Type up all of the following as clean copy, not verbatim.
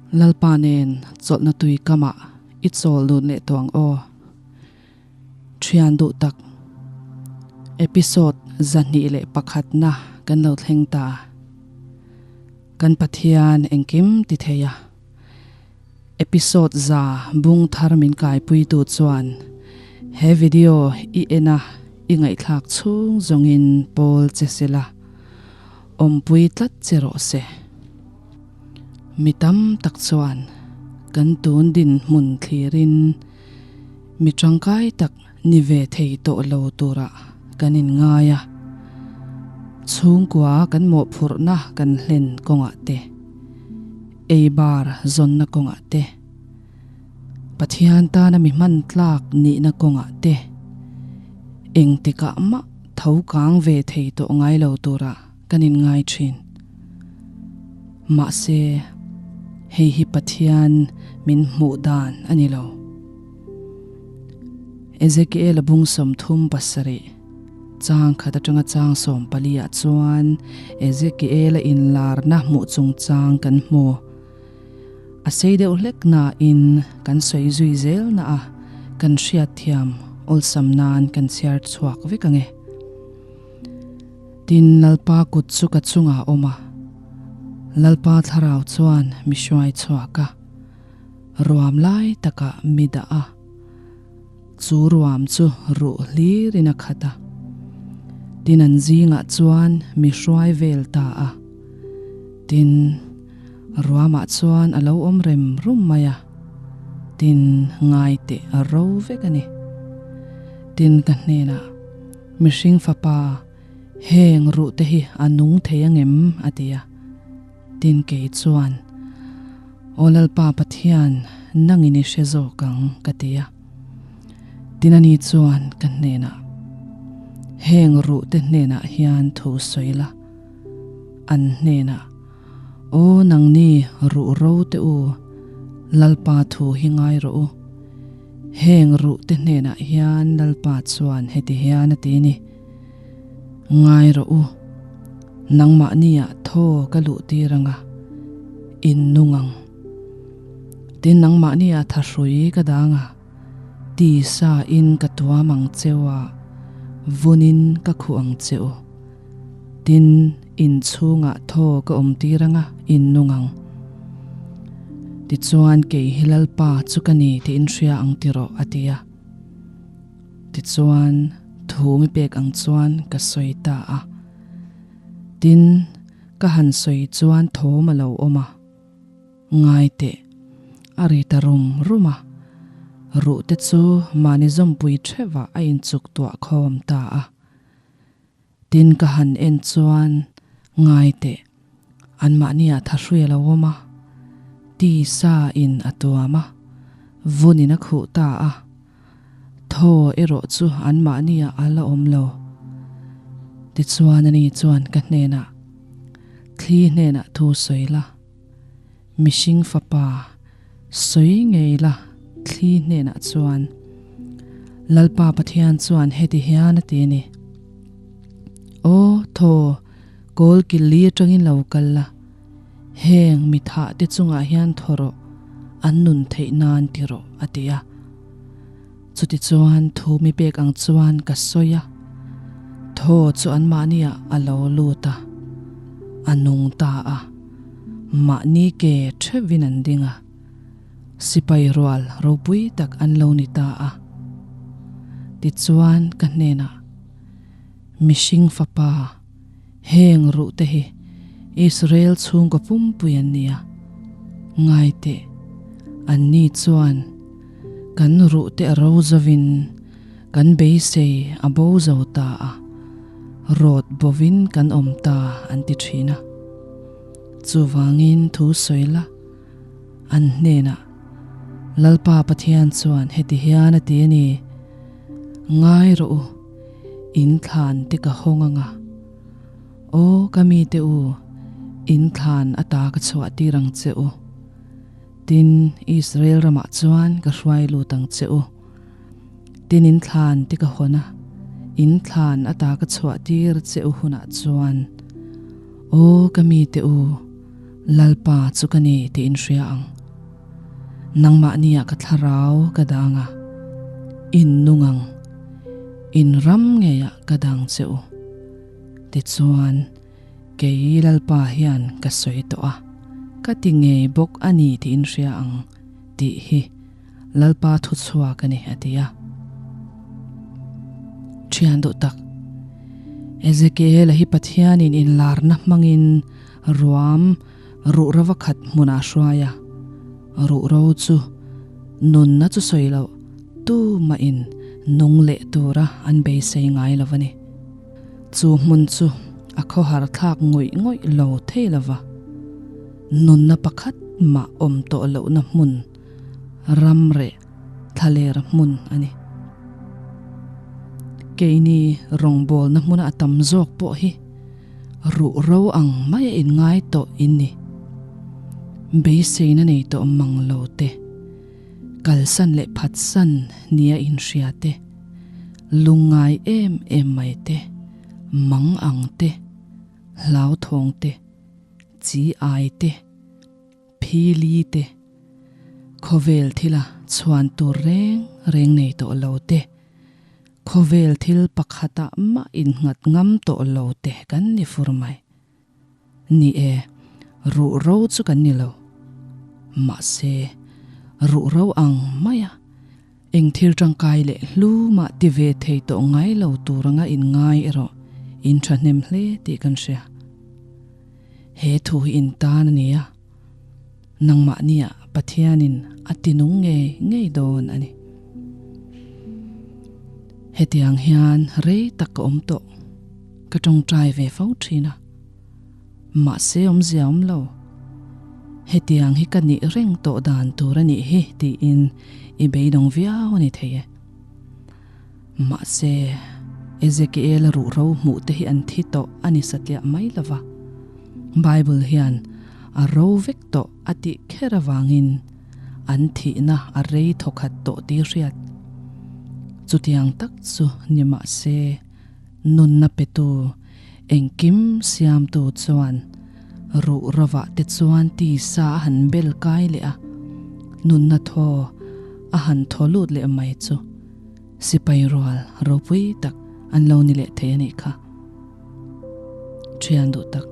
Lalpa nen chawlhna tui kamah i chawl dun leh tawh ang aw. Thian duh tak episode 201 na kan lo thleng ta. Kan Pathian engkim ti thei a. Episode za bung thar min kaipuitu chuan he video i en a i ngaihthlak chhung zawngin pawl che sela awmpui tlat che rawh se. Mi tam tak chuan kan tun dinhmun thlirin mi tangkai tak ni ve thei tawh lo turah kan inngai a, chhungkua kan mawhphurhna kan hlen kawngah te, ei bar zawnna kawngah te, Pathian tana mi hman tlak nihna kawngah te, engtikah mah tho kang ve thei tawh ngai lo turah kan inngai thin. Mahse, hei hi Pathian min hmuh dan a ni lo. Ezekiel-a bung 37, chang khat atanga chang 14 ah chuan Ezekiel-a inlarna hmuh chungchang kan hmu. A sei deuh hlek nain kan sawi zui zel na a, kan hriatthiam awlsam nan kan chhiar chhuak vek ang e. Tin, Lalpa kut chu ka chungah a awm a, Lalpa thlarau chuan mi hruai chhuak a. Ruam lai takah mi dah a, chu ruam chu ruh hlirin a khat a. Tin an zingah chuan mi hruai vel ta a. Tin, ruamah chuan a lo awm rem rum mai a, tin ngai teh a ro vek a ni. Tin ka hnenah, Mihring fapa, heng ruh te hi a nung thei angem? a ti a. Tin kei chuan, Aw Lalpa Pathian, nangin i hre zawk ang, ka ti a. Tin ani chuan ka hnenah, Heng ruhte hnenah hian thu sawi la, an hnenah, Aw nangni ruh ro te u, Lalpa thu hi ngai rawh u. Heng ruhte hnenah hian Lalpa chuan heti hian a ti ni, Ngai rawh u. Nangmahniah thaw ka luh tir anga in nung ang. Tin nangmahniah thahrui ka dang a, tisa in ka tuam ang cheu a, vunin ka khuh ang che u. Tin in chhungah thaw ka awm tir anga in nung ang. Tichuan kei hi Lalpa chu ka ni tih in hria ang tiraw a ti a. Tichuan thu mi pek ang chuan ka sawi ta a. Tin, ka han sawi chuan thawm a lo awm a. Ngai teh, a ri ta rum rum a. Ruh te chu mahni zawmpui theuhah a inchuk tuah khawm ta a. Tin, ka han en chuan ngai teh, anmahniah thahrui a lo awm a. Tisa in a tuam a, vunin a khuh ta a. Thaw erawh chu anmahniah a la awm lo. Tichuan ani chuan ka hnenah, Thli hnenah thu sawi la, mihring fapa sawi ngei la thli hnenah chuan, Lalpa Pathian chuan heti hian a ti a ni, Aw thaw, kawl kil li atangin lo kal la, heng mi thah te chungah hian thaw rawh, an nun theih nan ti rawh, a ti a. Chutichuan thu mi pek ang chuan ka sawi a, thaw chu anmahniah a lo lut a, a nung ta a, mahni ke theuhin an ding a, sipai rual ropui tak an lo ni ta a. Tichuan ka hnenah, Mihring fapa, heng ruh te hi Israel chhungkaw pumpui an ni a, ngai teh, anni chuan kan ruh te a ro zovin kan beisei a bo zo ta a, rawt bovin kan awm ta an ti thin a. Chuvangin thu sawi la, an hnenah, Lalpa Pathian chuan heti hian a ti a ni, Ngai rawh u, in thlan te ka hawng anga, Aw ka mite u, in thlan ata ka chhuah tir ang che u. Tin, Israel ramah chuan ka hruai lut ang che u. Tin in thlan te ka hawn a, in thlan ata ka chhuah tir che u hunah chuan, Aw ka mite u, Lalpa chu ka ni tih in hria ang. Nangmahnia ka thlarau ka dang a, in nung ang, in ram ngeiah ka dang che u. Tichuan, kei Lalpa hian ka sawi tawh a, ka ti ngei bawk a ni tih in hria ang tih hi Lalpa thu chhuak a ni, a ti a. Thian duh tak, Ezekiel-a hi Pathianin inlarna hmangin ruam ruhro va khat hmunah a hruai a. Ruhro chu nunna chu sawi loh tumahin nung leh tura an beisei ngai lo a ni. Chu hmun chu a khawhar thlak ngawih ngawih lo thei lo va, nunna pakhat mah awm tawh lohna hmun ram reh thlaler hmun a ni. Keini rawngbawlna hmuna a tam zawk pawh hi Ruh ro ang mai a inngai tawh in ni. Beiseina nei tawh mang lo te, kalsan leh phatsan nia inhria te, lungngai em em mai te, mang ang te, hlauthawng te, chi ai te, phili te, khawvel thila chhuan tur reng reng nei tawh lo te, Khawvel thil pakhatah mah innghat ngam tawh lo te kan ni fur mai. Ni e, ruh ro chu kan ni lo. Mahse, ruh ro ang maia eng thil tangkai leh hlu mah ti ve thei tawh ngai lo tur anga inngai erawh in thahnem hle tih kan hria. He thu hi intan a ni a. Nangmahnia Pathianin a tinung ngei ngei dawn a ni. Hetiang hian rei tak ka awm tawh, ka tawngtai ve fo thin a. Mahse awmzia awm lo. Hetiang hi ka nih reng tawh dan tur a nih hi tiin i beidawng viau a ni thei e. Mahse, Ezekiel-a ruhro hmuh te hi an thi tawh a ni satliah mai lo va. Bible hian a ro vek tawh a tih kher avangin an thihna a rei thawkhat tawh tih hriat. Chutiang tak chu ni mah se, nunna petu, engkim siamtu chuan ruh rovah te chuan tisa a han bel kai leh a, nunna thaw a han thaw lut leh mai chu sipai rual ropui tak an lo ni leh thei a nih kha. Thian duh tak.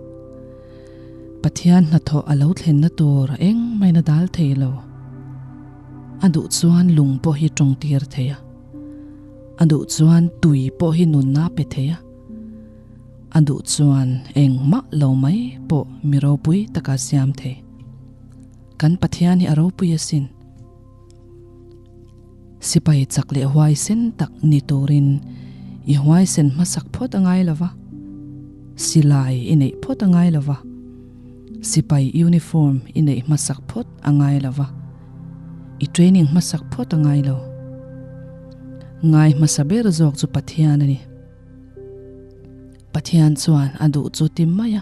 Pathian hnathawh a lo thlenna tur eng main a dal thei lo. A duh chuan lung pawh hi tawng tir thei a. A duh chuan tui pawh hi nunna pe thei a. A duh chuan engmah lo mai pawh mi ropui taka siam thei. Kan Pathian hi a ropui asin. Sipai chak leh huaisen tak ni turin i huaisen hmasak phawt a ngai lova, silai i neih phawt a ngai lova, sipai uniform i neih hmasak phawt a ngai lova, i training hmasak phawt a ngai lo. Ngai hmasa ber zawk chu Pathian a ni. Pathian chuan a duh chu ti mai a.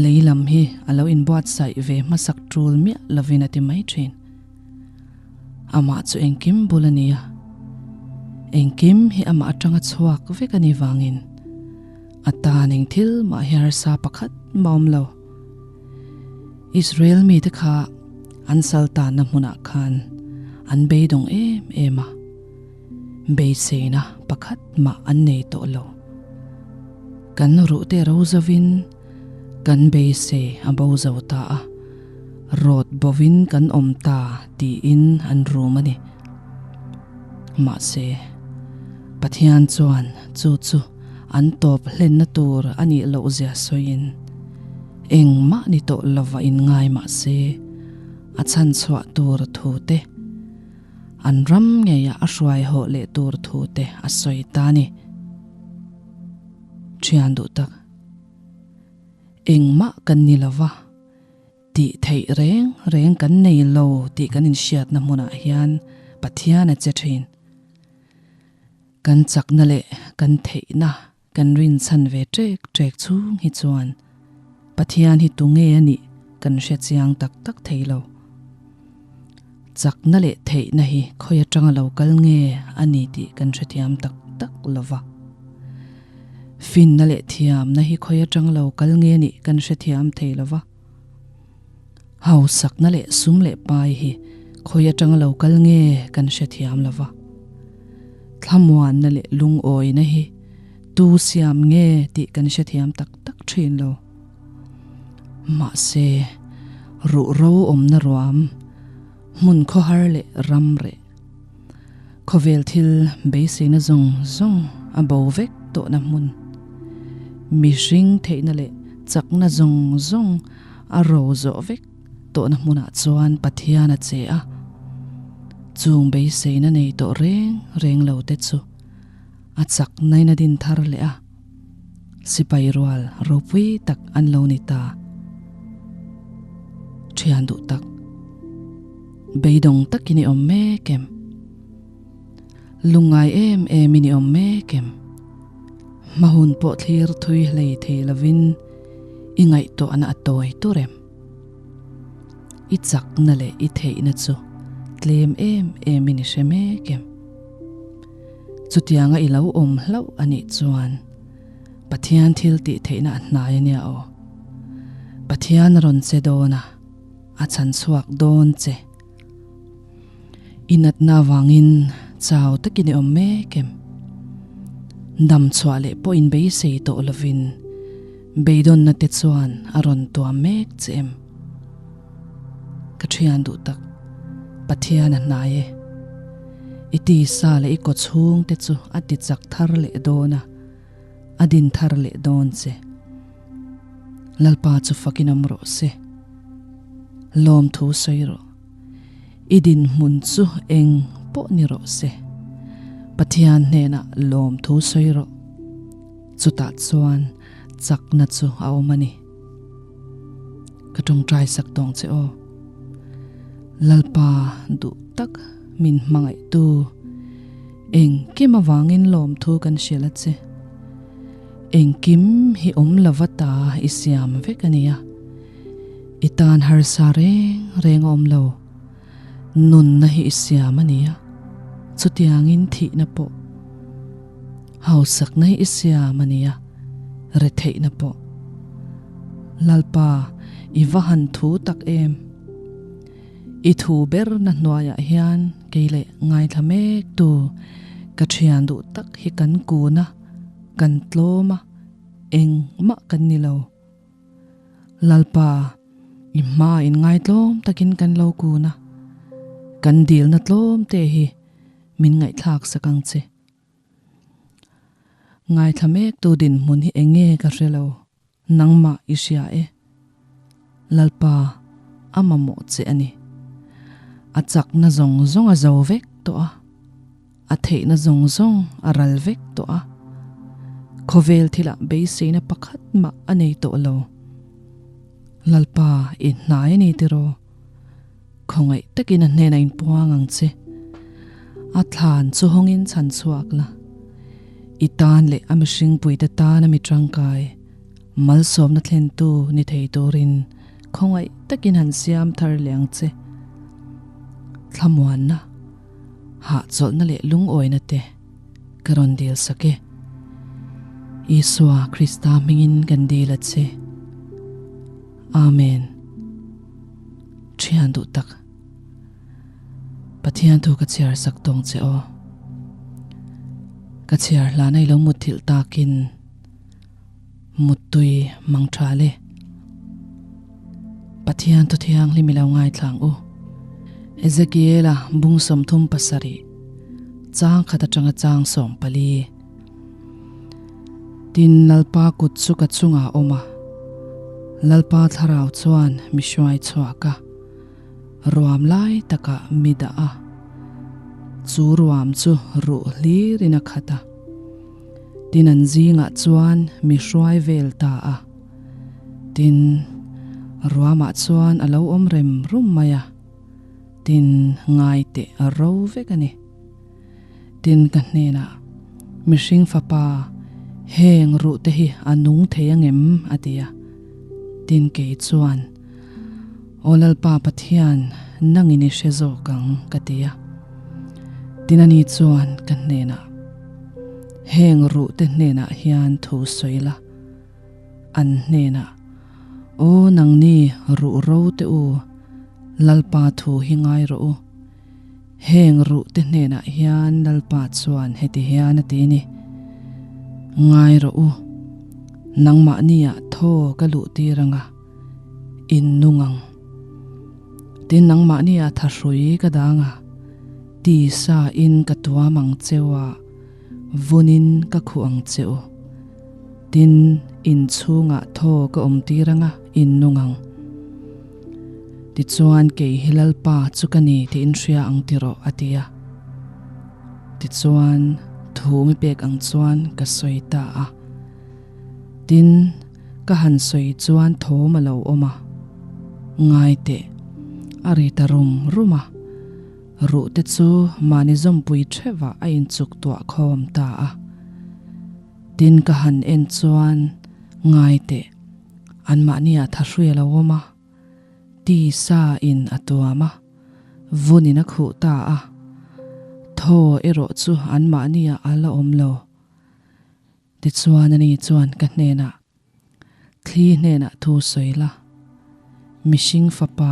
Lei lam hi a lo inbuatsaih ve hmasak tul miah lovin a ti mai thin. Amah chu engkim bul a ni a, engkim hi amah atanga chhuak vek a ni vangin a tan eng thil mah hi harsa pakhat mah awm lo. Israel mite kha an saltanna hmunah khan an beidawng em em a. Beiseina pakhat mah an nei tawh lo. Kan ruhte ro zovin kan beisei a bo zo ta a, rawt bovin kan awm ta tiin an rum a ni. Mahse, Pathian chuan chu chu an tawp hlenna tur a nih loh zia sawiin, engmah ni tawh lova inngai mah se, a chhanchhuah tur thu te, An ram ngeiah a hruai hawh leh tur thu te a sawi ta ni. Thian duh tak, engmah kan ni lo va, tih theih reng reng kan nei lo tih kan inhriatna hmunah hian Pathian a che thin. Kan chakna leh kan theihna kan rinchhan ve ṭek ṭek chhung hi chuan Pathian hi tunge a nih kan hre chiang tak tak thei lo. Chakna leh theihna hi khawi atanga lo kal nge a ni tih kan hrethiam tak tak lo va. Finna leh thiamna hi khawi atanga lo kal nge nih kan hrethiam thei lo va. Hausakna leh sum leh pai hi khawi atanga lo kal nge kan hrethiam lo va. Thlamuanna leh lungawina hi tu siam nge tih kan hrethiam tak tak thin lo. Mahse, ruhro awmna ruam, hmun khawhar leh ram reh, khawvel thil beiseina zawng zawng a bo vek tawhna hmun, mihring theihna leh chakna zawng zawng a ro zawh vek tawhna hmunah chuan Pathian a che a, chung beiseina nei tawh reng reng lo te chu a chak nain a din thar leh a, sipai rual ropui tak an lo ni ta. Thian duh tak, beidawng takin i awm mek em? Lungngai em emin i awm mek em? Hmahun pawh thlir thui hlei thei lovin i ngaihtuahna a tawi tur em? I chakna leh i theihna chu tlem em emin i hre mek em? Chutianga i lo awm hlauh a nih chuan Pathian thil tih theihna a hnai a nia aw. Pathian a rawn che dawn a, a chhan chhuak dawn che. I natna avangin chau takin i awm mek em? Dam chhuah leh pawh in beisei tawh lovin beidawnna te chuan a rawn tuam mek che em? Ka thian duh tak, Pathian a hnai e. I tisa leh i kaw chhung te chu a ti chak thar leh dawn a, a din thar leh dawn che. Lalpa chu fakin awm rawh se. Lawmthu sawi rawh. I dinhmun chu eng pawh ni rawh se. Pathian hnenah lawmthu sawi rawh. Chutah chuan chakna chu a awm a ni. Ka tawngtai sak tawng che aw. Lalpa duh tak min hmangaihtu engkim avangin lawmthu kan hrilh a che. Engkim hi awm lova ta i siam vek a nia. I tan harsa reng reng a awm lo. Nunna hi i siam a nia. Chutiangin thihna pawh. Hausakna hi i siam a nia, retheihna pawh. Lalpa, i va han thu tak em? I thu berna hnuaiah hian kei leh ngaithla mek tu ka thian duh tak hi kan kun a, kan tlawm a, engmah kan ni lo. Lalpa, i hma in ngaitlawm takin kan lo kun a, kan dilna tlawm te hi min ngaihthlak sak ang che. Ngaithla mek tu dinhmun hi eng nge ka hre lo, nangmah i hria e. Lalpa, a mamawh che a ni. A chakna zawng zawng a zo vek tawh a, a theihna zawng zawng a ral vek tawh a, khawvel thilah beiseina pakhat mah a nei tawh lo. Lalpa, i hnai a ni tiraw? Khawngaih takin a hnenah inpuang ang che. A thlan chu hawngin chhan chhuak la. I tan leh a mihringpuite tana mi tangkai, malsawmna thlentu ni thei turin khawngaih takin han siam thar leh ang che. Thlamuanna, hahchawlhna leh lungawina te ka rawn dil sak e. Isua Krista hmingin kan dil a che. Amen. Thian duh tak. Pathian thu ka chhiar sak tawng che aw. Ka chhiar hlan a i lo mutthilh takin muttui mang tha le. Pathian thu thianghlim i lo ngaithlang u. Ezekiela bung 37 chang khat atanga chang 14. Tin, Lalpa kut chu ka chungah a awm a, Lalpa thlarau chuan mi hruai chhuak a, ruam lai takah mi dah a, chu ruam chu ruh hlirin a khat a. Tin, an zingah chuan mi hruai vel ta a. Tin, ruamah chuan a lo awm rem rum mai a, tin, ngaiteh a ro vek a ni. Tin, ka hnenah, Mihring fapa, heng ruhte hi a nung thei angem? a ti a. Tin, kei chuan, Aw Lalpa Pathian, nangin i hre zawk ang, ka ti a. Tin, ani chuan ka hnenah, Heng ruhte hnenah hian thu sawi la, an hnenah, Aw nangni ruh ro te u! Lalpa thu hi ngai rawh u. Heng ruh te hnenah hian Lalpa chuan heti hian a ti ni, Ngai rawh u, nangmahniah thaw ka luh tir anga in nung ang. Tin, nangmahniah thahrui ka dang a, tisa in ka tuam ang cheu a, vunin ka khuh ang che u. Tin, in chhungah thaw ka awm tir anga in nung ang. Tichuan, kei hi Lalpa chu ka ni tih in hria ang tiraw, a ti a. Tichuan, thu mi pek ang chuan ka sawi ta a. Tin, ka han sawi chuan thawm a lo awm a. Ngai teh, a ri ta rum rum a. Ruh te chu mahni zawmpui theuhah a inchuk tuah khawm ta a. Tin, ka han en chuan, ngai teh, Anmahniah thahrui a lo awm a, ti sa in a tuam a, vun in a khuh ta a, thaw erawh chu anmahniah a la awm lo. Tichuan ani chuan ka hnenah, Thli hnenah thu sawi la, mihring fapa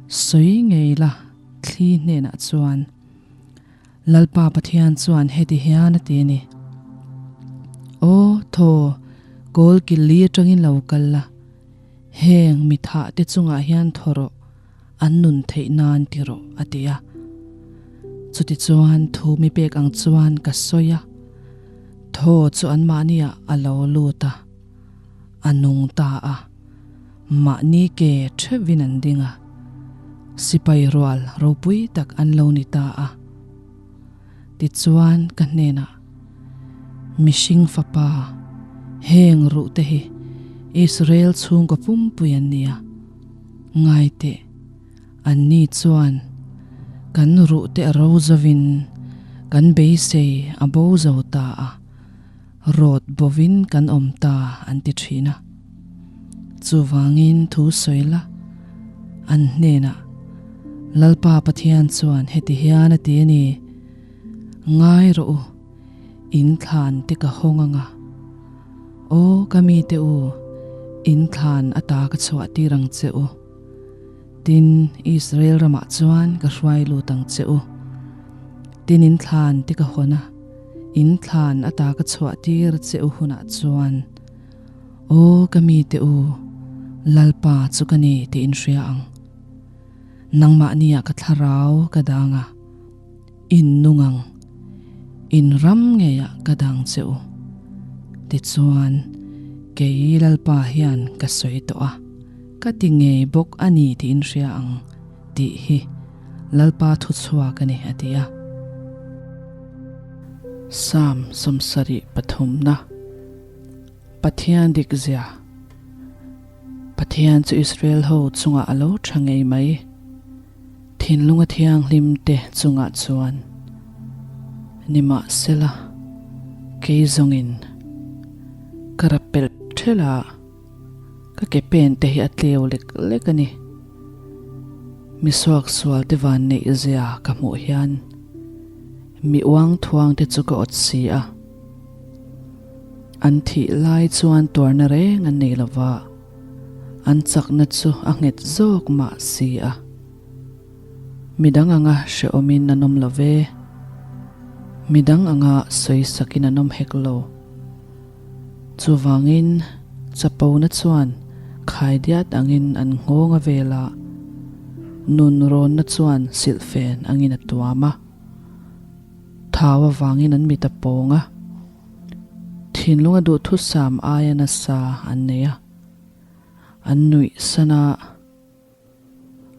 sawi ngei la thli hnenah chuan, Lalpa Pathian chuan heti hian a ti a ni, Aw, thaw, kawl kil li atangin lo kal la, heng mi thah te chungah hian thaw rawh, an nun theih nan ti rawh, a ti a. Chutichuan thu mi pek ang chuan ka sawi a, thaw chu anmahniah a lo lut a, a nung ta a, mahni ke theuhin an ding a, sipai rual ropui tak an lo ni ta a. Tichuan ka hnenah, Mihring fapa, heng ruh te hi Israel chhungkaw pumpui an ni a, ngai teh, anni chuan kan ruh te a ro zovin kan beisei a bo zo ta a, Rawt bovin kan awm ta an ti thin a. Chuvangin thu sawi la, an hnenah, Lalpa Pathian chuan heti hian a ti a ni, Ngai rawh u, in thlan te ka hawng anga. Aw ka mite u, in thlan ata ka chhuah tir ang che u. Tin, Israel ramah chuan ka hruai lut ang che u. Tin in thlan te ka hawn a. In thlan ata ka chhuah tir che u hunah chuan, Aw ka mite u, Lalpa chu ka ni tih in hria ang. Nangmahniah ka thlarau ka dang a, in nung ang, in ram ngeiah ka dang che u. Tichuan, kei Lalpa hian ka sawi tawh a, ka ti ngei bawk a ni tih in hria ang tih hi Lalpa thuchhuak a ni, a ti a. Psalm 73 Pathian dikzia Pathian chu Israel ho chungah a lo tha ngei mai. Thinlunga thianghlim te chungah chuan nimahsela kei zawngin ka rap pelh thelh a. Ka ke pen te hi a tleu lek lek a ni. Mi suaksual te van neih zia ka hmuh hian mi uang thuang te chu ka awt si a. An thih lai chuan tuarna reng an nei lova, an chakna chu a nghet zawk mah si a. Midang anga hrehawmin an awm lo ve. Midang anga sawisakin an awm hek lo. Chuvangin, chapona chuan khaidiat angin an nghawng a vel a, nun rawnna chuan silhfen angin a tuam a. Thau avangin an mit a pawng a, thinlunga duhthusam aia nasa an nei a, an nuih san a.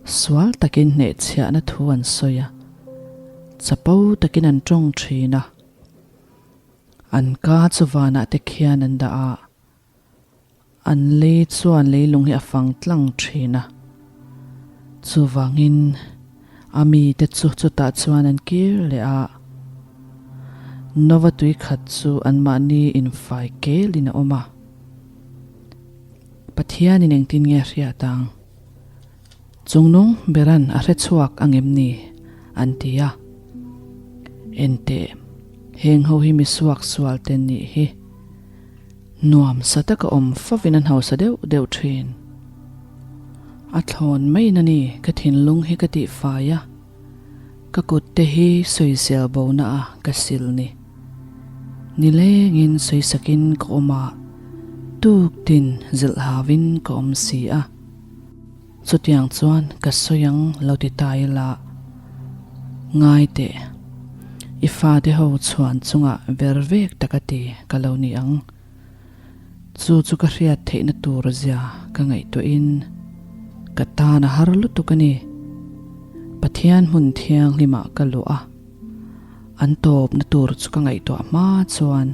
Sual takin hnehchhiahna thu an sawi a, chapo takin an tawng thin a. An ka chu vanah te khian an dah a, an lei chuan leilung hi a fang tlang thin a. Chuvangin a mite chu chutah chuan an kir leh a, Nova tui khat chu anmahni infai kelin a awm a. Pathianin engtin nge a hriat ang? Chungnung beran a hre chhuak angem ni? an ti a. Enteh, heng ho hi mi suak sual te nih hi. Nuam sa taka awm favin an hausa deuh deuh thin. A thlawn maiin a ni ka thinlung hi ka tihfai a, ka kut te hi sawisel bona a ka sil ni. Nilengin sawisakin ka awm a, tuktin zilh hauin ka awm si a. Chutiang chuan ka sawi ang lo ti ta ila, Ngai teh, i fate ho chhuan chungah ver vek tak a ti ka lo ni ang. Chu chu ka hriat theihna tur zia ka ngaihtuahin ka tan a har lutuk a ni. Pathian hmun thianghlimah ka luh a, an tawpna tur chu ka ngaihtuah hma chuan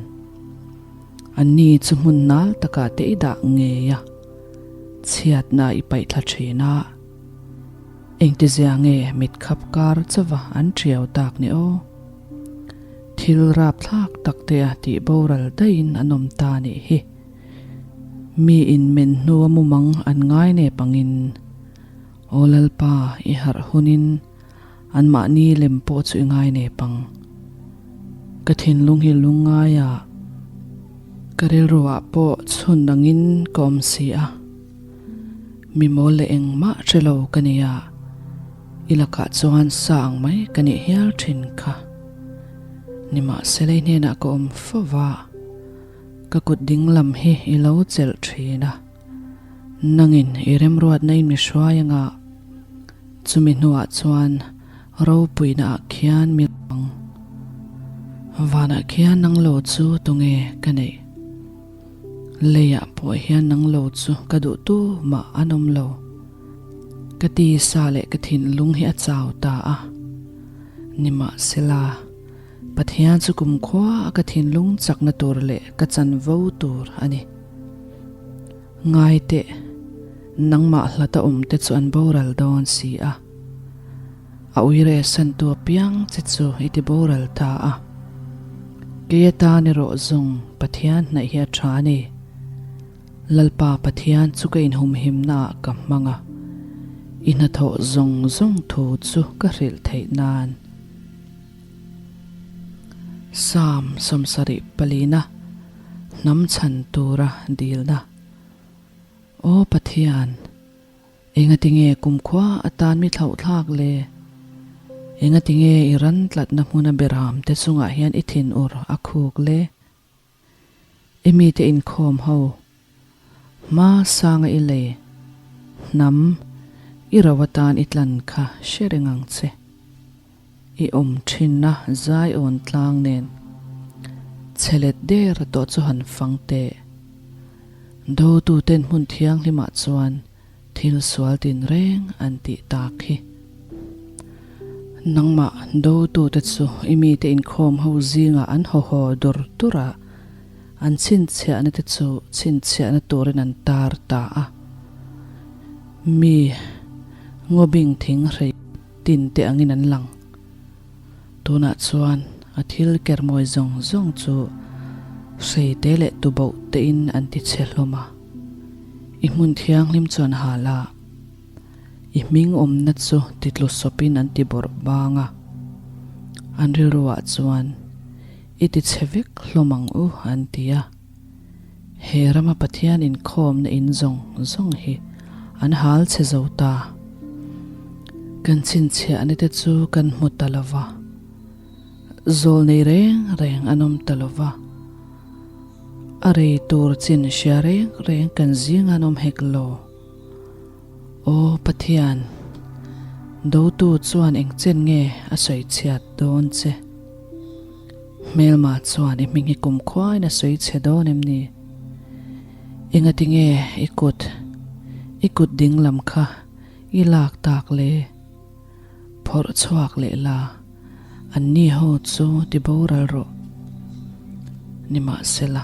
anni chu hmun nal takah te i dah ngei a. Chhiatna i paih thla thin a, engtizia nge mit khap kar chauva an ṭiau tak ni aw? Thil rapthlak tak te a tih boral daihin an awm ta nih hi. Mi in men hnua mumang an ngai nep angin, Aw Lalpa i harh hunin anmahni lem pawh chu i ngai nep ang. Ka thinlung hi lungngai a, ka rilru ah pawh chhun dangin ka awm si a. Mi mawl leh engmah hre lo ka ni a, i lakah chuan sa ang mai ka nih hial thin kha. Nimahsela i hnenah ka awm fo va, ka kut ding lam hi i lo chelh thin a. Nangin i remruatna in mi hruai anga, chumi hnuah chuan ropuina ah khian mi ang. Vanah khian nang lo chu tunge ka neih? Leiah pawh hian nang lo chu ka duh tu mah an awm lo. Ka tisa leh ka thinlung hi a chau ta a. Nimahsela, Pathian chu kumkhua a ka thinlung chakna tur leh ka chanvo tur a ni. Ngai teh, nangmah hlata awm te chu an boral dawn si a. A uire santu apiang che chu i ti boral ta a. Kei atan erawh zawng Pathian hnaih hi a tha a ni. Lalpa Pathian chu ka inhumhimna ah ka hmang a, i hnathawh zawng zawng thu chu ka hrilh theih nan. Psalm 74 Hnam chhan tura dilna. Aw Pathian, engatinge kumkhua atan mi thlauhthlak le? Engatinge i ran tlatna hmuna beram te chungah hian i thinur a khuk le? I mite inkhawm ho hma sanga i lei hnam i ro atan i tlan kha hre reng ang che. I awm thinna zaiawn tlang nen chhe let der tawh chu han fang teh. Dotuten hmun thianghlimah chuan Thil sual tin reng an tih tak hi. Nangmah dotute chu i mite inkhawm ho zingah an haw haw dur dur a, an chhinchhiahna te chu chhinchhiahna turin an tar ta a. Mi ngawbing thing hrei tin te angin an lang. Tunah chuan a thil kermawi zawng zawng chu hrei te leh tuboh tein an ti chhe hlawm a. I hmun thianghlim chuan hal a, i hming awmna chu titlu sawpin an ti bawrh bang a. An rilruah chuan, I ti chhe vek hlawm ang u, an ti a. He rama Pathian inkhawmna in zawng zawng hi an hal chhe zo ta. Kan chhinchhiahna te chu kan hmu ta lo va, zawl nei reng reng an awm ta lo va. A rei tur chin hria reng reng kan zing an awm hek lo. Aw Pathian, dotu chuan eng chen nge a sawi chhiat dawn che? Hmelma chuan i hming hi kumkhuain a sawi chhe dawn em ni? Engati nge i kut, i kut ding lam kha i lak tak le? Phawrh chhuak leh la, anni ho chu ti boral rawh. Nimahsela,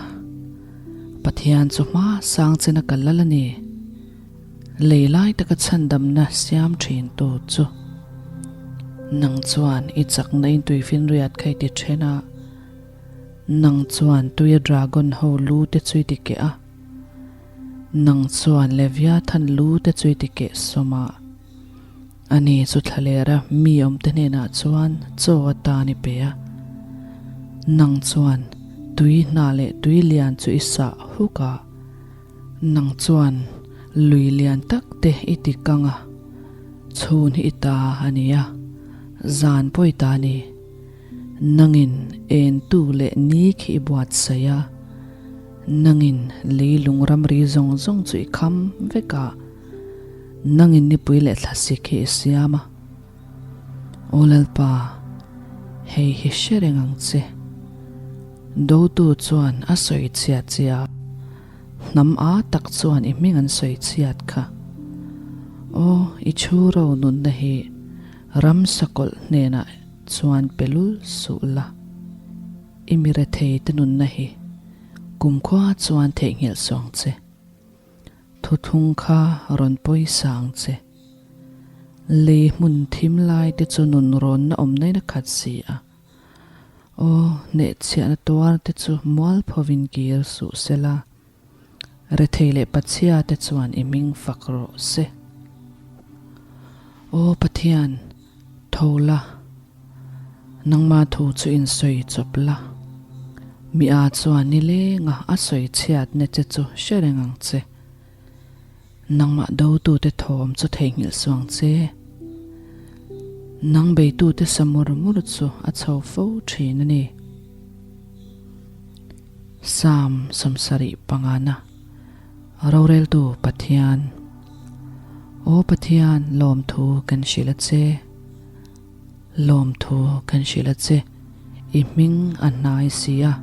Pathian chu hma sang chena ka lal a ni. Lei lai taka chhandamna siam thin tu chu. Nang chuan i chakna in tuifinriat kha i ti then a, nang chuan tuia dragon ho lu te chu i ti keh a, nang chuan Leviathan lu te chu i ti keh sawm a. Ani chu thlalera mi awmte hnenah chuan chaw atan i pe a, nang chuan tui hna leh tui lian chu i sah huk a, nang chuan. Lui lian tak te i ti kang a, chhun hi i ta a ni a, zan pawh i ta a ni. Nangin entu leh ni khi i buatsaih a, nangin leilung ramri zawng zawng chu i kham vek a, nangin nipui leh thlasik hi i siam a. Aw Lalpa, hei hi hre reng ang che. Dotu chuan a sawi chhiat che a. Hnam a tak chuan i hming an sawi chhiat kha. Aw, i chhu ro nunna hi ram sakawlh hnenah chuan pe lul suh la. I mi rethei te nunna hi kumkhua chuan theihnghilh suang che. Thuthlung kha rawn pawisa ang che. Lei hmun thim lai te chu nun rawnna awm nain a khat si a. Aw, hnehchhiahna tuar te chu mualphovin kir suh se la, rethei leh pachhia te chuan i hming fak rawh se. Aw Pathian, tho la, nangma thu chu in sawi chawp la, mi a chuan nilenga a sawi chhiatna che chu hre reng ang che. Nangmah dotute thawm chu theihnghilh suang che. Nang beitute sa mur mur chu a chho fo thin a ni. Psalm 75 Roreltu Pathian Aw Pathian, lawmthu kan hrilh a che. Lawmthu kan hrilh a che, i hming a hnai si a.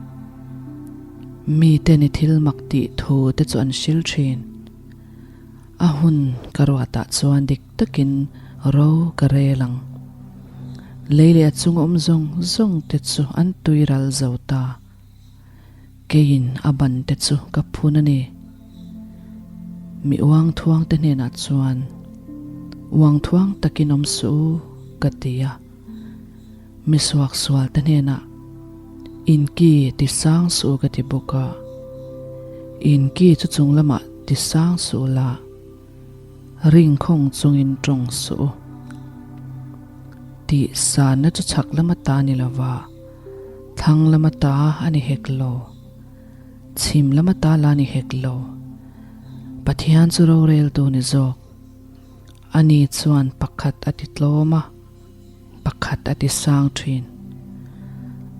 Mite ni thil mak tih thu te chu an hril thin. A hun ka ruatah chuan dik takin ro ka rel ang. Lei leh a chung awm zawng zawng te chu an tui ral zo ta. Keiin a ban te chu ka phun a ni. Mi uang thuang te hnenah chuan, Uang thuang takin awm suh u, ka ti a. Mi suaksual te hnenah, In ki ti sang suh u ka ti bawk a. In ki chu chung lamah ti sang suh la, ringkhawng chungin tawng suh u. Tih sanna chu chhak lama ta ni lova, thlang lama ta a ni hek lo, chhim lama ta la ni hek lo. Pathian chu roreltu ni zawk. Ani chuan pakhat a ti tlawm a, pakhat a ti sang thin.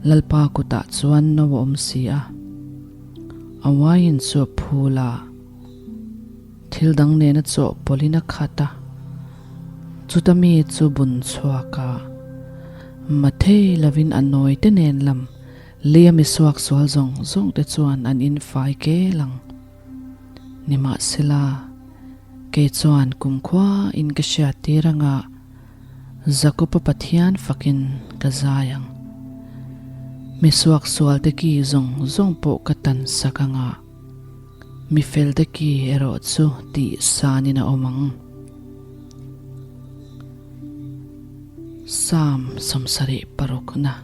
Lalpa kutah chuan no a awm si a, a wine chu a phul a. Thil dang nena chawhpawlhin a khat a, chuta mi chu bun chhuak a, mathei lovin a nawi te nen lam lei a mi suak sual zawng zawng te chuan an in fai kel ang. Nimahsela, kei chuan kumkhua in ka hriat tir anga Jakob-a Pathian fakin ka zai ang. Mi suak sual te ki zawng zawng pawh ka tan sak anga. Mi fel te ki erawh chu tih sanin a awm ang. Psalm 76na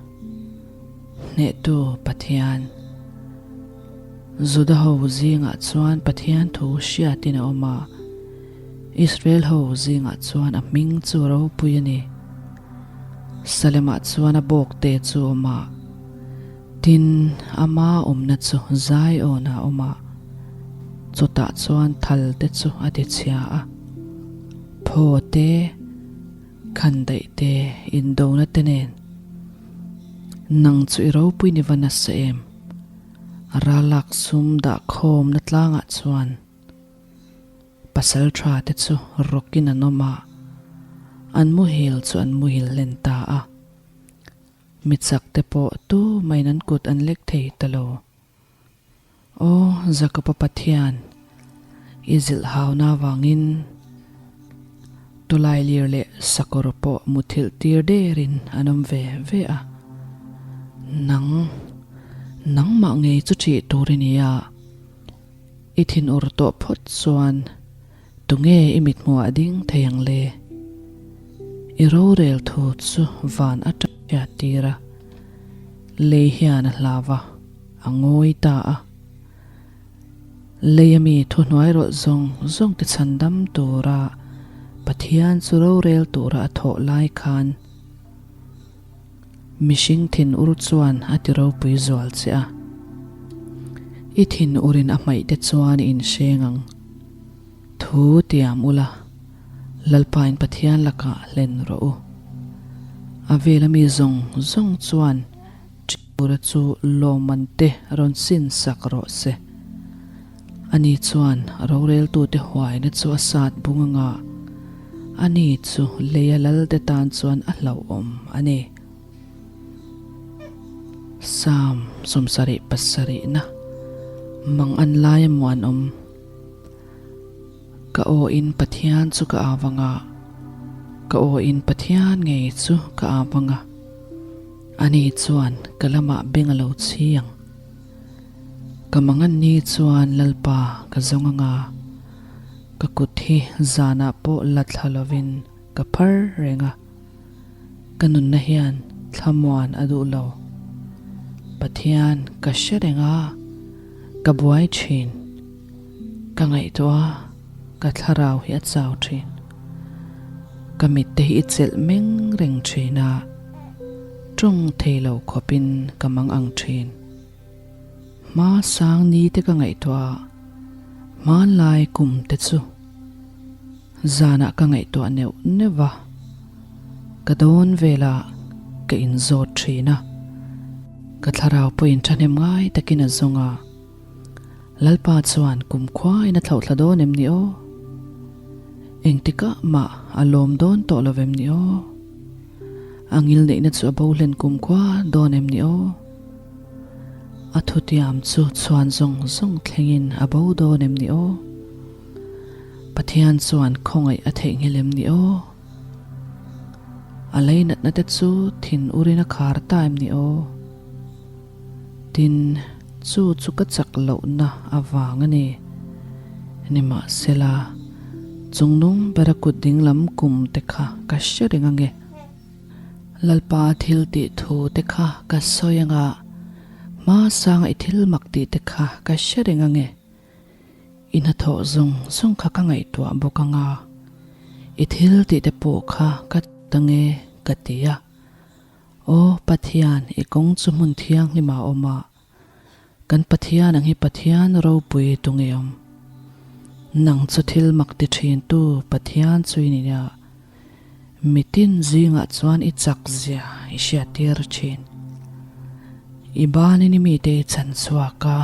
Hnehtu Pathian Juda ho zingah chuan Pathian thu hriatin a awm a, Israel ho zingah chuan a hming chu ropui a ni. Salemah chuan a bawkte chu a awm a. Tin, ama awmna chu Zion a awm a, chutah chuan thal te chu a ti chhia a, phaw te, khandaih te, indona te nen. Nang chu i ropui ni va nasa em? Ralak sum dahkhawmna tlangah chuan pasal tha te chu rawkin an awm a, an muhil chu an muhil hlen ta a. Mi chak te pawh tu main an kut an lek thei ta lo. Aw Jakoba Pathian, i zilh hauna avangin tawlailir leh sakawr pawh muthilh tir derin an awm ve ve a. Nang, nangmah ngei chu ṭih tur i ni a, i thinur tawh phawt chuan Tunge i mithmuh ah ding thei ang le? I rorel thu chu van atang hriat tir a, lei hian a hlau a, a ngawi ta a. Lei ami thuhnuai rawlh zawng zawng te chhandam tura Pathian chu rorel tura a thawh lai khan mihring thin ur chuan a ti ropui zual che a. I thin urin a hmaih te chuan i inhreng ang. Thu tiam ula, Lalpa in Pathian lakah hlen rawh u. A vela mi zawng zawng chuan Ṭiura chu lawmman te rawn sin sak rawh se. Ani chuan roreltute huaina chu a sat bung anga, ani chu leia lalte tan chuan a hlauhawm a ni. Psalm 77 na mang an lai a muanawm. Ka aw in Pathian chu ka au anga, ka aw in Pathian ngei chu ka au anga, ani chuan ka lamah beng a lo chhi ang. Ka mangan ni chuan Lalpa ka zawng anga, ka kut hi zanah pawh la thla lovin ka phar reng a. Ka nunna hian thlamuan a duh lo. Pathian ka hre reng a, ka buai thin. Ka ngaihtuah a, ka thlarau hi a chau thin. Ka mitte hi i chelh meng reng thin a, tawng thei lo khawpin ka mang ang thin. Hma sang ni te ka ngaihtuah a, hmanlai kum te chu zanah ka ngaihtuah neuh neuh va, ka dawn velah ka inzawt thin a, ka thlarau pawhin thahnem ngai takin a zawng a, Lalpa chuan kumkhuain a thlauhthla dawn em ni aw? Engtikah mah a lawm dawn tawh lo vem ni aw? A ngilneihna chu a bo hlen kumkhua dawn em ni aw? A thutiam chu chhuan zawng zawng thlengin a bo dawn em ni aw? Pathian chuan khawngaih a theihnghilh em ni aw? A leinatna te chu thin urin a khar ta em ni aw? Tin, chu chu ka chak lohna avang a ni. Nimahsela, chungnung bera kut dinglam kum te kha ka hre reng ange. Lalpa thil tih thu te kha ka sawi anga, hma sanga i thil mak tih te kha ka hre reng ange. I hnathawh zawng zawng kha ka ngaihtuah bawk anga, i thil tih te pawh kha ka tange ka ti a. Aw Pathian, i kawng chu hmun thianghlim ah awm a, kan Pathian ang hi Pathian ropui tu nge awm? Nang chu thil mak ti thin tu Pathian chu i ni a, mitin zingah chuan i chak zia i hriattir thin. I banin i mite i chhan chhuak a,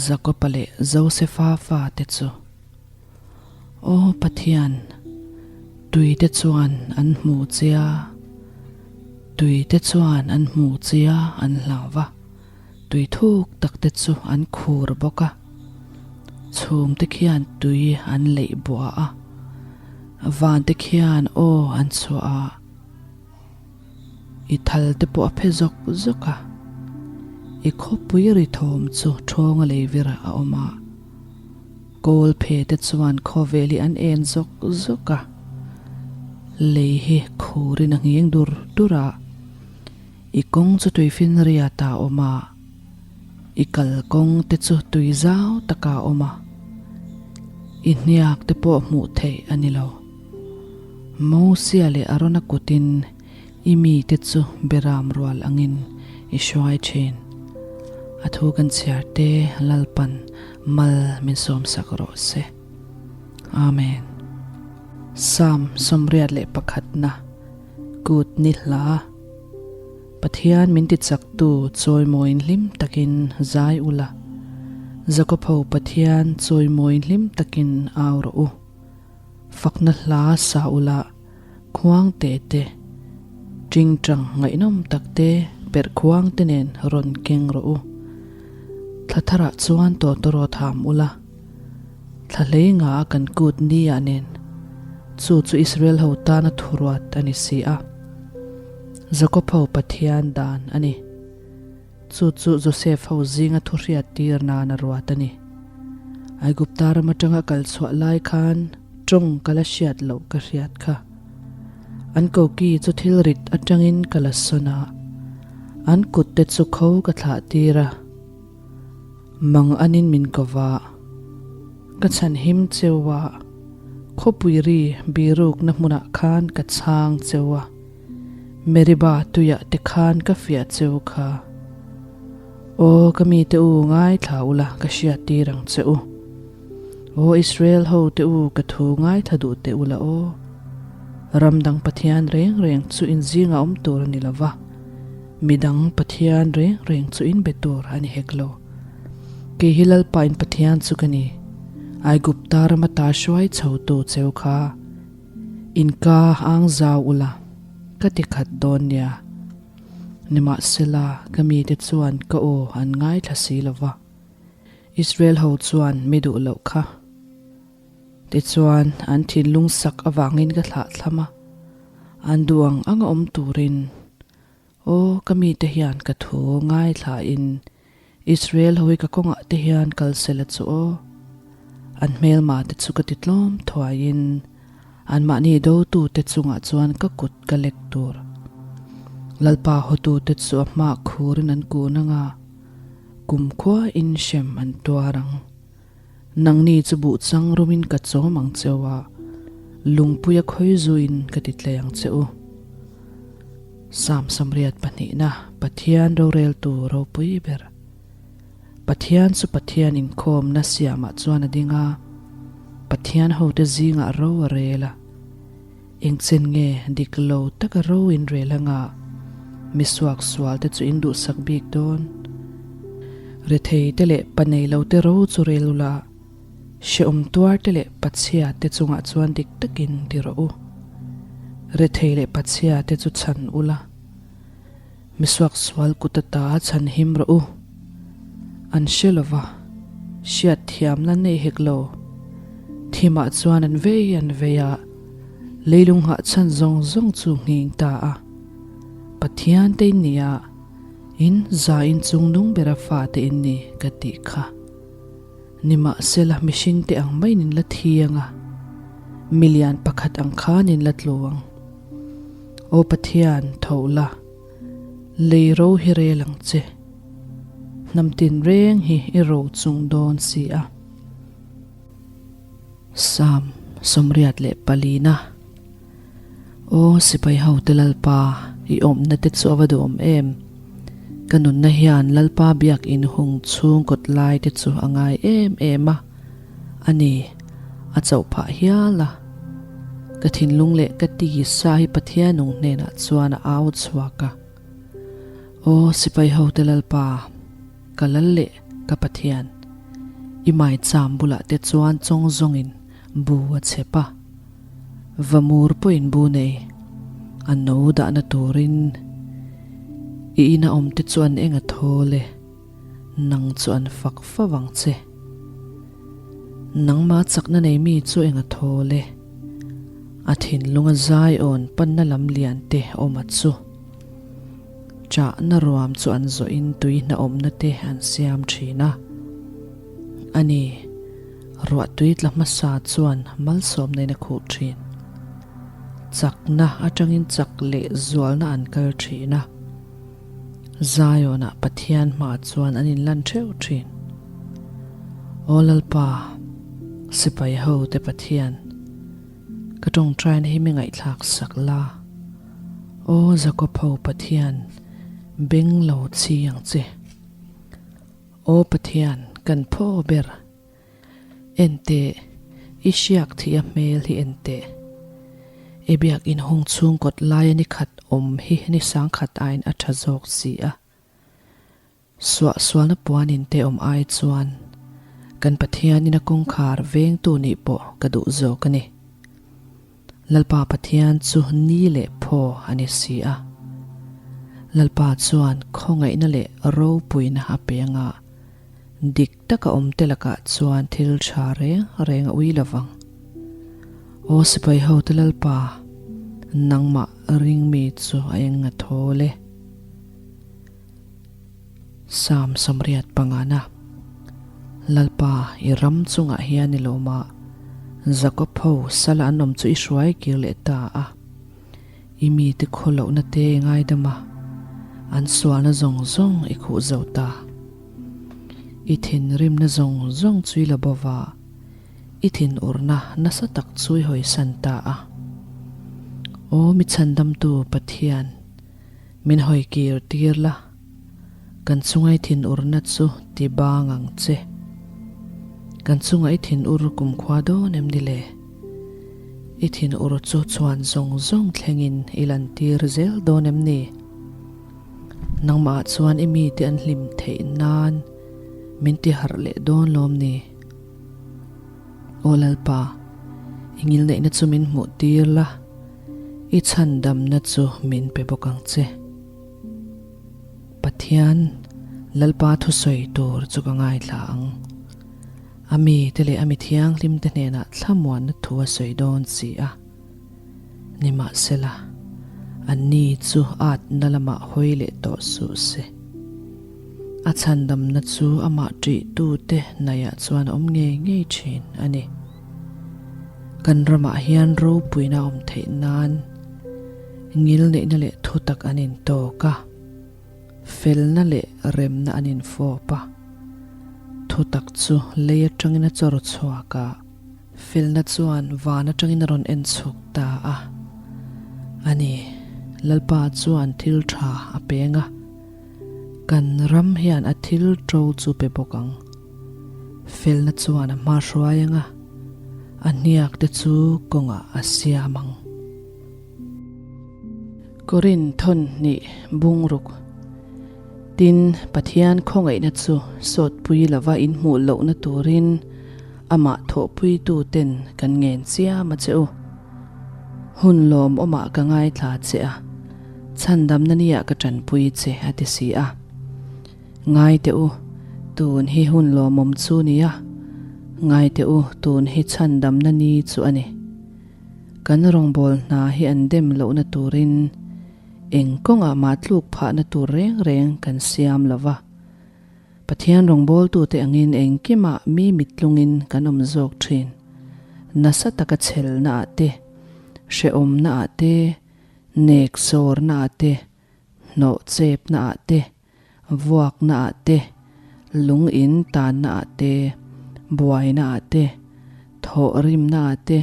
Jakopa leh Josefa fate chu. Aw Pathian, tuite chuan an hmu che a, tuite chuan an hmu che a an hlau va, tui thuk tak te chu an khur bawk a. Chhum te khian tui an leih buah a, van te khian aw an chhuah a, i thal te pawh a phe zawk zawk a, i khawpui ri thawm chu ṭhawnga lei vir a awm a. Kawl phe te chuan khawvel hi an en zawk zawk a, lei hi khurin a nghing dur dur a, i kawng chu tuifin riat ah a awm a, i kal kawng te chu tui zau takah a awm a, i hniak te pawh hmuh theih a ni lo. Mosia leh Arona kutin i mite chu beram rual angin i hruai thin. A thu kan chhiar te Lalpan mal min sawmsak rawh se. Amen. Psalm 81 na Kut ni hla Pathian min tichaktu chawimawiin hlim takin zai ula, Jakob ho Pathian chawimawiin hlim takin au rawh u. Fakna hla sa ula khuang te te, tingtang ngaihnawm tak te perh khuang te nen rawn keng rawh u. Thla tharah chuan tawtawrawt ham ula, thla hlei nga a kan kut ni ah nen, chu chu Israel ho tana thuruat a ni si a. Jakob ho Pathian dan a ni. Chu chu Josef ho zinga thuhriat tir nan a ruat a ni. Aigupta ram atanga kal chhuah lai khan tawng ka la hriat loh ka hriat kha. An koki chu thil rit atangin ka la sawn a, an kut te chu kho ka thlah tir a. Mang anin min ko va, ka chhan him cheu a, khawpui ri birukna hmunah khan ka chhang cheu a. Meriba tuiah te khan ka fiah cheu kha. Aw ka mite u ngaithla ula ka hriat tir ang che u. Aw Israel ho te u ka thu ngaithla duh teh ula aw. Ram dang Pathian reng reng chu in zingah awm tur a ni lo va, mi dang Pathian reng reng chu in be tur a ni hek lo. Kei hi Lalpa in Pathian chu ka ni, Aigupta rama ta hruai chho tu cheu kha in ka ang zau ula ka ti khat dawn nia. Nimahsela ka mite chuan ka aw an ngaithla si lo va. Israel ho chuan mi duh loh kha. Tichuan, an thinlung sak avangin ka thlah thlam a, an duh ang anga awm turin, Aw, ka mite hian ka thu ngaithlain Israel ho hi ka kawngah te hian kal sela chu aw. An hmelma te chu ka ti tlawm thuaiin anmahni dotute chungah chuan ka kut ka lek tur. Lalpa hotute chu a hmah khurin an kun anga, Kumkhua in hrem an tuar ang. Nangni chu buh chang rumin ka chawm ang cheu a, lungpuia khawi zuin ka ti tlei ang che u. Sam Samriat pahnihna Pathian roreltu ropui ber. Pathian chu Pathian inkhawmna siamah chuan a ding a, Pathian hote zingah ro a rel a. Engchen nge dik lo taka ro in rel anga mi suak sual te chu in duhsak bik dawn? Rethei te leh pa nei lo te ro chu rel ula, hrehawm tuar te leh pachhia te chungah chuan dik takin ti rawh u. Rethei leh pachhia te chu chhan ula, mi suak sual kut ata chhan him rawh u. An hre lova, hriat thiamna nei hek lo. Thimah chuan an vei an vei a, leilung nghah chhan zawng zawng chu nghing ta a. Pathian te in ni a, in za in chung nung bera fa te in ni ka tih kha. Nimahsela mihring te ang maiin in la thiang a, milian pakhat ang khan in la tlu ang. Aw Pathian, tho la. Lei ro hi rel ang che. Hnam tin reng hi i ro chung dawn si a. Psalm 84 Aw sipai hote Lalpa, i awmna te chu a va duhawm em! Ka nunna hian Lalpa biakin hung chhung kawt lai te chu a ngai em em a. A ni, a chauh phah hial a. Ka thinlung leh ka ti sa hi Pathian nung hnenah chuan a au chhuak a. Aw sipai hote Lalpa, ka lal leh ka Pathian, i maicham bulah te chuan chawng zawngin bu a chep a. Vamur pawhin bu nei, a no dahna turin i ina awm te chu an eng a thawl e. Nang chu an fak fo ang che. Nangmah chakna nei mi chu eng a thawl e. A thinlunga zai awn panna lam lian te awm a chu. Chahna ruam chu an zawhin tui hnahawmna te an siam thin a. A ni, ruah tui tla hmasa chuan malsawmna in a khuh thin. Chakna atangin chak leh zualna an kal thin a. Zion-ah Pathian hmaah chuan an inlan theuh thin. Aw Lalpa, sipai ho te Pathian, ka tawngtaina hi mi ngaihthlak sak la. Aw Jakob ho Pathian, beng lo chi ang che. Aw Pathian, kan phaw ber. En teh, i hriak thih a hmel hi en teh. I biak in hung chhung kawt laia ni khat awm hi ni sang khat aiin a tha zawk si a. Suah sualna puan in te awm ai chuan kan Pathian in a kawngkhar vengtu nih pawh ka duh zawk a ni. Lalpa Pathian chu ni leh phaw a ni si a. Lalpa chuan khawngaihna leh ropuina a pe anga dik taka awm te lakah chuan thil tha reng reng a ui lovang. Aw sipai hote Lalpa, nangmah ring mi chu a eng a thawl e. Psalm 85 Lalpa, i ram chungah hian i lawm a, Jakob ho sala an awm chu i hruai kir leh ta a. I mite khaw lohna te i ngaidam a, an sualna zawng zawng i khuh zo ta. I thinrimna zawng zawng chu i la bo va, i thinurna nasa tak chu i hawisan ta a. Aw mi chhandamtu Pathian, min hawi kir tir la, kan chunga i thinurna chu ti bang ang che. Kan chunga i thin ur kumkhua dawn em ni le? I thin ur chu chhuan zawng zawng thlengin i lantir zel dawn em ni? Nangmah chuan i mite an hlim theih nan min ti harh leh dawn lawm ni? Aw Lalpa, i ngilneihna chu min hmuh tir la, i chhandamna chu min pe bawk ang che. Pathian, Lalpa thusawi tur chu ka ngaithla ang. A mite leh a mi thianghlimte hnenah thlamuanna thu a sawi dawn si a. Nimahsela, anni chu atna lamah hawi leh tawh suh se. A chhandamna chu amah ṭihtute hnaihah chuan a awm ngei ngei ṭhin a ni. Kan ramah hian ropuina a awm theih nan ngilneihna leh thutak an intawk a, felna leh remna an infawp a. Thutak chu lei aṭangin a chawr chhuak a. Felna chuan van atangin a rawn en chhuk ta a. A ni, Lalpa chuan thil tha a peng a, kan ram hian a thil to chu pe bawk ang. Felna chuan a hma hruai ang a, a hniak te chu kawngah a siam ang. Korin thawn hnih bungruk. Tin, Pathian khawngaihna chu sawtpui lova inhmuh lohna turin amah thawhpuituten kan ngen chiam a che u. Hun lawmawmah ka ngaithla che a, chhandamna niah ka tanpui che a ti si a. Ngai teh u, tun hi hun lawmawm chu nia, ngai teh u, tun hi chhandamna ni chu a ni. Kan rawngbâwl hna hi an dem lohna turin eng kawngah mah tluk phahna tur reng reng kan siam lo va. Pathian rawngbâwltute angin engkimah mi mittlungin kan awm zawk ṭhin. Nasa taka chhelnaah te, hrehawmnaah te, nek sawrnaah te, hnawh chepnaah te, vuaknaah te, lung in tannaah te, buainaah te, thawhrimnaah te,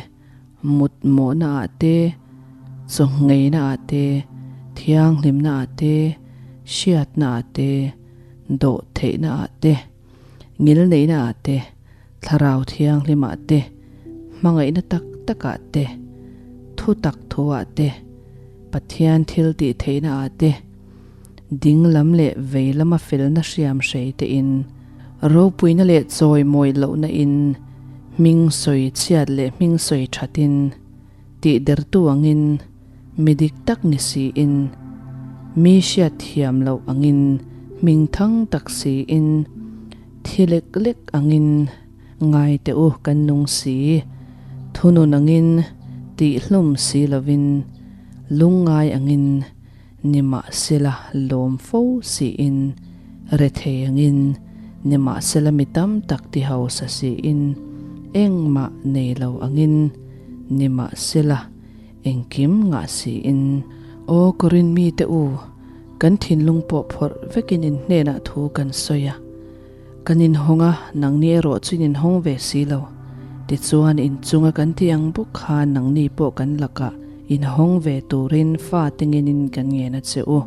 mutmawhnaah te, chawngheinaah te, thianghlimnaah te, hriatnaah te, dawhtheihnaah te, ngilneihnaah te, thlarau thianghlimah te, hmangaihna tak takah te, thutak thuah te, Pathian thil tih theihnaah te, ding lam leh vei lama felna hriam hrei te in, ropuina leh chawimawi lohna in, hming sawi chhiat leh hming sawi that in, tih dertu angin, mi dik tak ni si in, mi hriat thiam loh angin, hming thang tak si in, thi lek lek angin, ngai teh u kan nung si, thunun angin, tih hlum si lovin, lungngai angin, Nimahsela lawm fo siin, rethei angin, nimahsela mi tam tak ti hausa siin, engmah nei lo angin, nimahsela engkim ngah siin. Aw Korin mite u, kan thinlung pawh phawrh vekin in hnenah thu kan sawi a. Kan inhawng a, nangni erawh chu in inhawng ve si lo. Tichuan, inchunga kan tih ang bawk khan nangni pawh kan lakah inhawng ve turin fa te ngenin kan ngen a che u.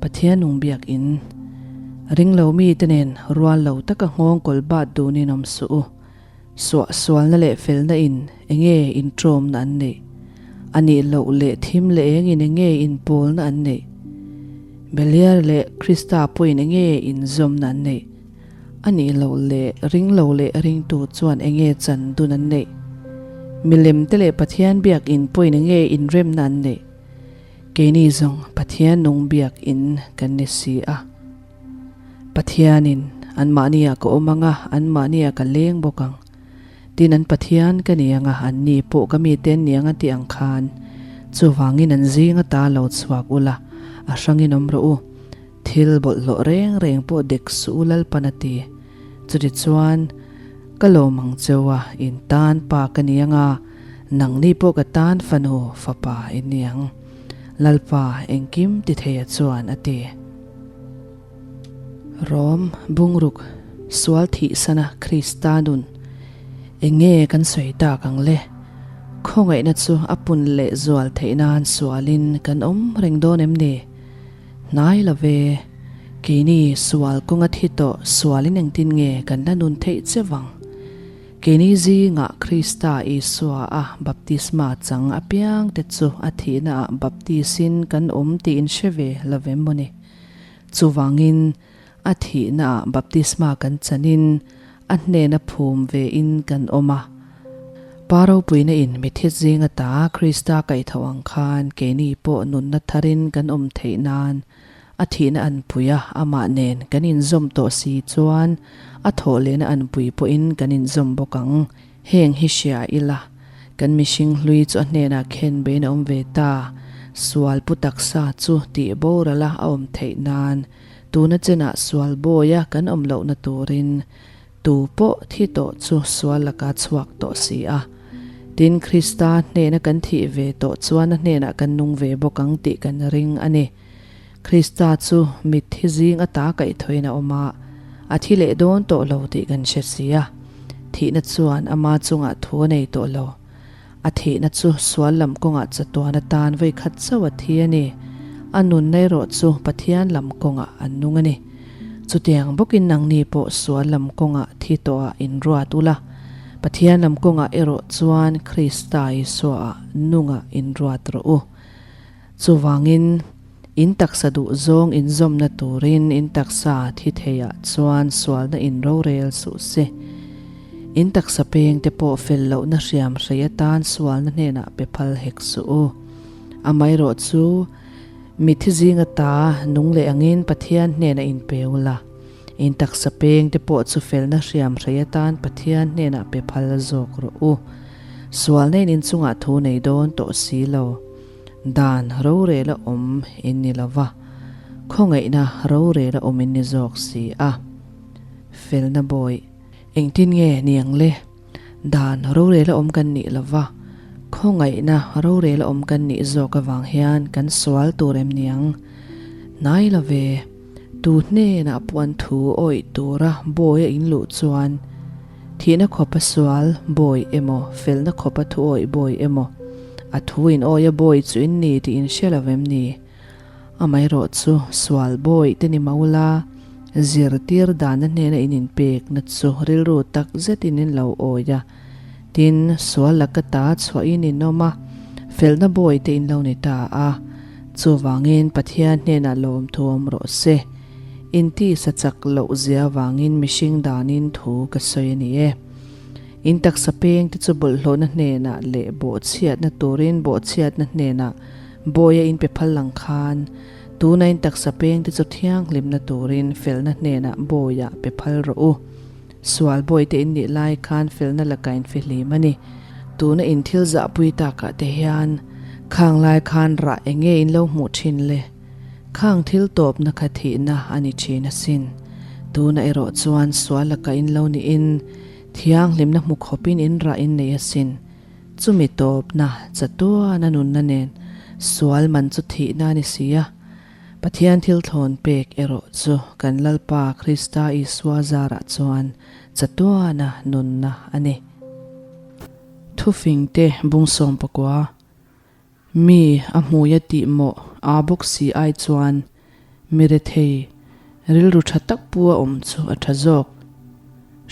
Pathian nung biakin, ringlo mite nen rual lo taka nghawng kawl bat dunin awm suh u. Suahsualna leh felna in enge intawmna an neih? A nih loh leh thim leh engin enge inpawlna an neih? Beliar leh Krista pawhin enge inzawmna an neih? A nih loh leh ringlo leh ringtu chuan enge chan dun an neih? Milemte leh Pathian biakin pawhin enge inremna an neih? Keini zawng Pathian nung biakin kan ni si a. Pathianin anmahniah ka awm ang a, anmahniah ka leng bawk ang. Tin, an Pathian ka ni ang a, anni pawh ka mite an ni ang a tih ang khan. Chuvangin an zing ata lo chhuak ula, a hrangin awm rawh u. Thil bawlhhlawh reng reng pawh dek suh u Lalpan a ti. Chutichuan, ka lawm ang cheu a, in tan pa ka ni ang a, nangni pawh ka tan fanu, fapa in ni ang. Lalpa engkim ti theia chuan a ti. Rom bungruk sual thihsana Krista nun eng nge kan sawi tak ang le? Khawngaihna chu a pun leh zual theih nan sualin kan awm reng dawn em ni? Hnai lo ve. Keini sual kawnga thi tawh sualin engtin nge kan la nun theih che vang? Keini zingah Krista Isua a baptisma chang apiang te chu a thihnaah baptisin kan awm tih in hre ve lo vem maw ni? Chuvangin a thihnaah baptisma kan chanin a hnena phum vein kan awm a. Pa ropuina in mithi zing ata Krista kaihthauh ang khan keini pawh nunna tharin kan awm theih nan a thihna an pui a, amah nen kan inzawm tawh si chuan a thawh lehna an pui pawhin kan inzawm bawk ang. Heng hi hria ila, kan mihring hlui chu a hnenah khen bein a awm ve ta, sual pu taksa chu tih borala a awm theih nan tuna chenah sual bawia kan awm lohna turin tu pawh thi tawh chu sual laka chhuak tawh si a. Tin, Krista hnena kan thih ve tawh chuan a hnenah kan nung ve bawk ang tih kan ring a ni. Krista chu mitthi zing ata kaihthawhin a awm a, a thi leh dawn tawh lo tih kan hre si a. Thihna chuan ama chungah thu a nei tawh lo. A thihna chu sual lam kawngah chatuan atan vawi khat chauh a thi a ni. A nunna erawh chu Pathian lam kawngah an nung a ni. Chutiang bawkin nangni pawh sual lam kawngah thi tawhah inruat ula, Pathian lam kawngah erawh chuan Krista Isuaah nungah inruat rawh u. Chuvangin, in taksa duh zawng inzawmna turin in taksa thi theiah chuan sualna in rorel suh se. In taksa peng te pawh fel lohna hriam hrei atan sualna hnenah pe phal hek suh u. Amaherawh chu, mithi zinga ta nung leh angin Pathian hnenah in pe ula, in taksa peng te pawh chu felna hriam hrei atan Pathian hnenah pe phal zawk rawh u. Sualna in inchungah thu nei dawn tawh si lo. Dan rorel a awm in ni lo va, khawngaihna rorel a awm in ni zawk si a. Felna bawih, engtin nge ni ang le? Dan rorel a awm kan nih lo va, khawngaihna rorel a awm kan nih zawk avang hian kan sual tur em ni ang? Hnai lo ve, tu hnenah puan thu awih tura bawi a inluh chuan, Thihna khawpa sual bawi emaw, felna khawpa thu awih bawi emaw, a thu in awia bawi chu in ni tih in hre lo vem ni? Amaherawh chu sual bawi te ni maula, zirtir dana hnena in inpekna chu rilru tak zetin in lo awi a, tin, sual laka ta chhuahin in awm a, felna bawi te in lo ni ta a, chuvangin Pathian hnenah lawmthu awm rawh se. Inti sa chak loh zia vangin mihring danin thu ka sawi a ni e. In taksa peng te chu bawlhhlawhna hnenah leh bawhchhiatna turin bawhchhiatna hnenah bawia in pe phal lang khan, tuna in taksa peng te chu thianghlimna turin felna hnenah bawia pe phal rawh u. Sual bawi te in nih lai khan felna laka in fihlim a ni. Tuna in thil zahpui takah te hian khang lai khan rah enge in lo hmuh thin le? Khang thil tawpna kha thihna a ni thin asin. Tuna erawh chuan sual laka in lo niin thianghlimna hmu khawpin in rah in nei asin. Chumi tawpna chatuana nunna nen sual man chu thihna a ni si a. Pathian thil thlawn pek erawh chu kan Lalpa Krista Isua zarah chuan chatuana nunna a ni. Thufingte bung 19. Mi a hmui a tih mawh aa bawk si ai chuan mi rethei rilru tha tak pu a awm chu a tha zawk.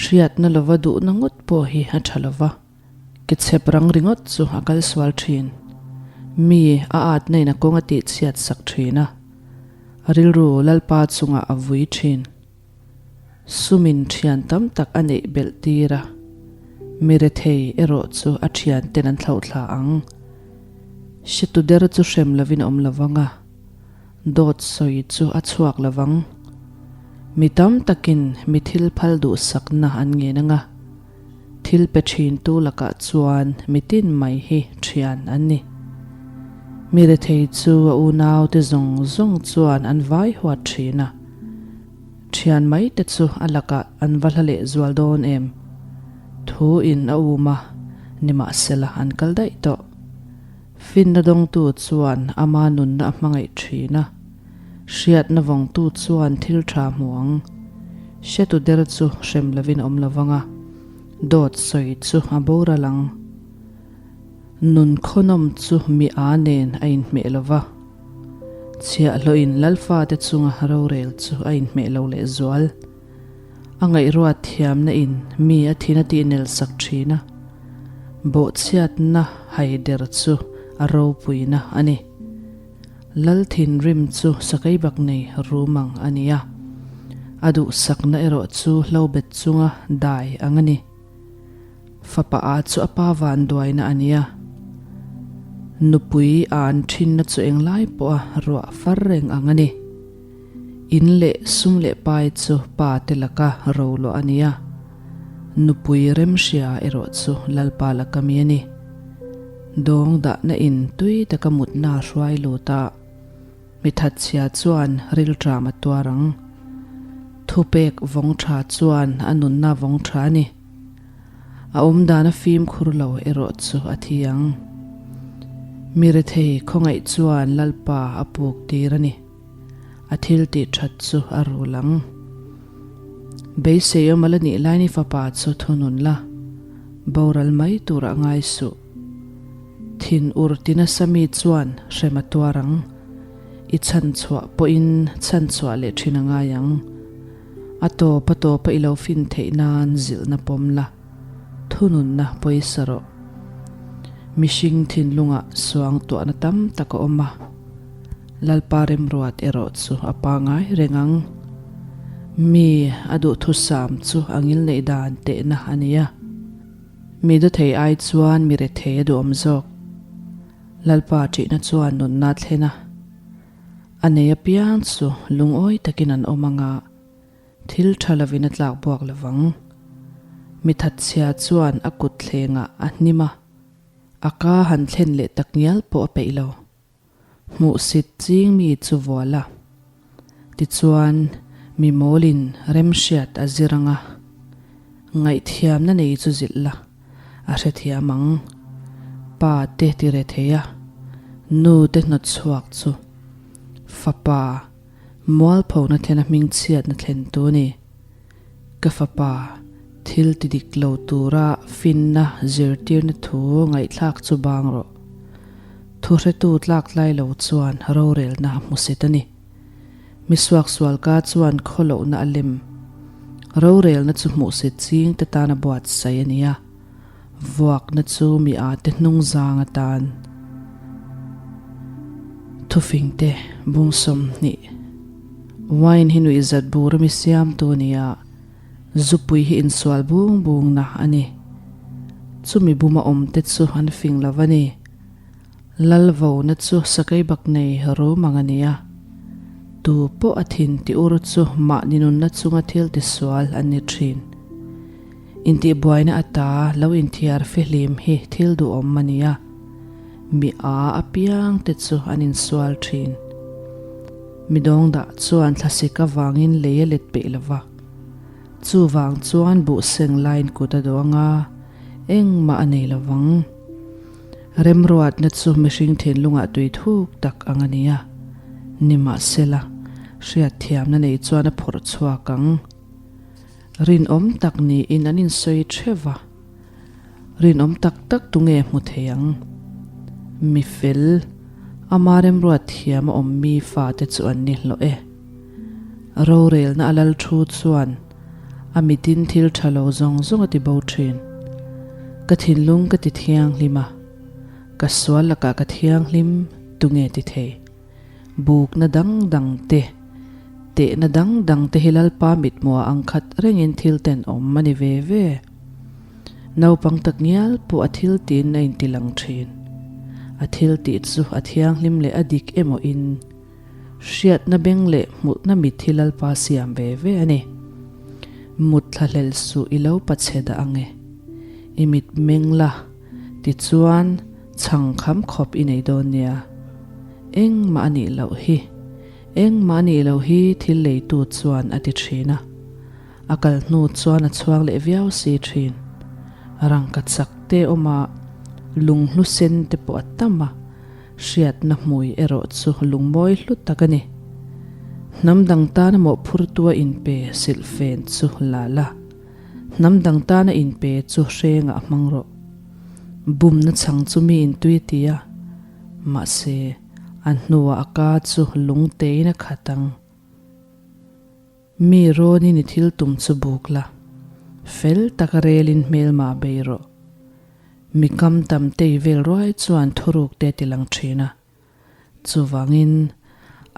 Hriatna lova duhna ngawt pawh hi a tha lova, ke chhep rang ringawt chu a kal sual thin. Mi a atna in a kawng a tih chhiat sak thin a, a rilru Lalpa chungah a vui thin. Sumin thian tam tak a neih belh tir a, mi rethei erawh chu a thian ten an thlauhthla ang. Hretu der chu hrem lovin a awm lovang a, dawt sawi chu a chhuak lovang. Mi tam takin mi thil phal duhsakna an ngen ang a, thil pe thintu lakah chuan mi tin mai hi thian an ni. Mi rethei chu a unaute zawng zawng chuan an vai huat thin a. Thian mai te chu a lakah an va hla leh zual dawn em? Thu in a um a, nimahsela an kal daih tawh. Finna dawngtu chuan ama nunna a hmangaih thin a, hriatna vawngtu chuan thil tha hmu ang. Hretu der chu hrem lovin a awm lovang a, dawt sawi chu a boral ang. Nun khawnawm chu mi a nen a inhmeh lova. Chhiahhlawhin Lalfate chunga rorel chu a inhmeh lo lehzual. A ngaihruat thiamna in mi a thin a tihnel sak thin a, bawhchhiatna haider chu a ropuina a ni. Lal thinrim chu sakei bak nei rum ang a ni a, a duhsakna erawh chu hlobet chunga dai ang a ni. Fapa a chu a pa vanduaina a ni a, nupui a an thinna chu englai pawha ruah far reng ang a ni. In leh sum leh pai chu pa te laka roluah a ni a, nupui remhria erawh chu Lalpa laka mi a ni. Dawng dahna in tui taka mutna a hruai lut a, mi thatchhia chuan rilṭam a tuar ang. Thupek vawng ṭha chuan a nunna vawng ṭha a ni. A awmdan a fimkhur lo erawh chu a thi ang. Mi rethei khawngaih chuan Lalpa a puk tir a ni. A thil tih that chu a rul ang. Beisei awm a la nih laini fapa chu thunun la, boral mai turah ngai suh. Thin ur ti nasa mi chuan hrem a tuar ang. I chhanchhuah pawhin chhanchhuah leh thin a ngai ang. A tawp a tawpa i lo fin theih nan zilhna pawm la, thununna pawisa rawh. Mihring thinlungah suang tuahna tam tak a awm a, Lalpa remruat erawh chu a pangai reng ang. Mi a duhthusam chu a ngilneih dan tehna a ni a, mi dawthei ai chuan mi rethei a duhawm zawk. Lalpa ṭihna chuan nunna a thlen a. A nei apiang chu lungawi takin an awm anga thil tha lovin a tlak buak lovang. Mi thatchhia chuan a kut thlengah a hnim a, a ka han thlen leh tak ngial pawh a peih lo. Hmuhsit ching mi chu vual a. Tichuan, mi mawlin remhriat a zir anga ngaihthiamna nei chu zilh la. A hrethiam ang. Pa te ti re thei a, nu te hnawt chhuak chu fapa mualphona thlen a hmingchhiatna thlen tu a ni. Ka fapa thil ti dik lo tura finna zirtirna thu ngaihthlak chu bang rawh. Thuhretu tlak tlai lo chuan rorelna a hmusit a ni. Mi suaksual ka chuan khawlohna a lem. Rorelna chu hmuhsit ching te tan a buatsaih a ni a, vuakna chu mi a te hnung zang atan. Thufing te bung 20. Wine hi nuihzat bur a mi siamtu a ni a, zupui hi insual bung bungna a ni. Chumi buma awm te chu an fing lo va ni. Lal vona chu sakei bak nei rum ang a ni a, tu pawh a thin ti ur chu mahni nunna chunga thil tisual an ni thin. Intihbuaina ata lo inthiar fihlim hi thil duhawm a ni a, mi a apiang te chu an insual thin. Mi dawngdah chuan thlasik avangin lei a let peih lova, chuvang chuan buhseng lain kut a duang a, engmah a nei lovang. Remruatna chu mihring thinlungah tui thuk tak ang a ni a, nimahsela, hriatthiamna nei chuan a phawrh chhuak ang. Rinawm tak niin an insawi theuh va, rinawm tak tak tunge hmu thei ang? Mi fel, ama remruat thiam a awm mi fate chu an ni hlawh e. Rorelna a lal thu chuan a mitin thil tha lo zawng zawng a ti bo thin. Ka thinlung ka ti thianghlim a, ka sual lakah ka thianghlim tunge ti thei? Bukna dang dang te, tehna dang dang te hi Lalpa mithmuah ang khat rengin thil tenawm a ni ve ve. Naupang tak ngial pawh a thil tiin a inti lang thin. A thil tih chu a thianghlim leh a dik emaw in Hriatna beng leh hmuhna mit hi Lalpa siam ve ve a ni. Mut thlahlel suh i lo pachhe dah ang e. I mit meng la, tichuan chhang kham khawp i nei dawn nia. Engmah a nih loh hi, engmah a nih loh hi thil leitu chuan a ti thin a. A kal hnu chuan a chhuang leh viau si thin. Rangka chak te awm a, lunghlu sen te pawh a tam a. Hriatna hmui erawh chu lungmawi hlu tak a ni. Hnam dang tana mawhphurtua inpe silhfen chu la la. Hnam dang tana inpe chu hrengah hmang rawh. Bumna chhang chu mi intui ti a, mahse, A hnuah a ka chu lungtein a khat ang. Mi rawnin i thil tum chu buk la, fel taka relin hmelmah bei rawh. Mi kam tam te i vel ruai chuan thuruk te ti lang thin a. Chuvangin,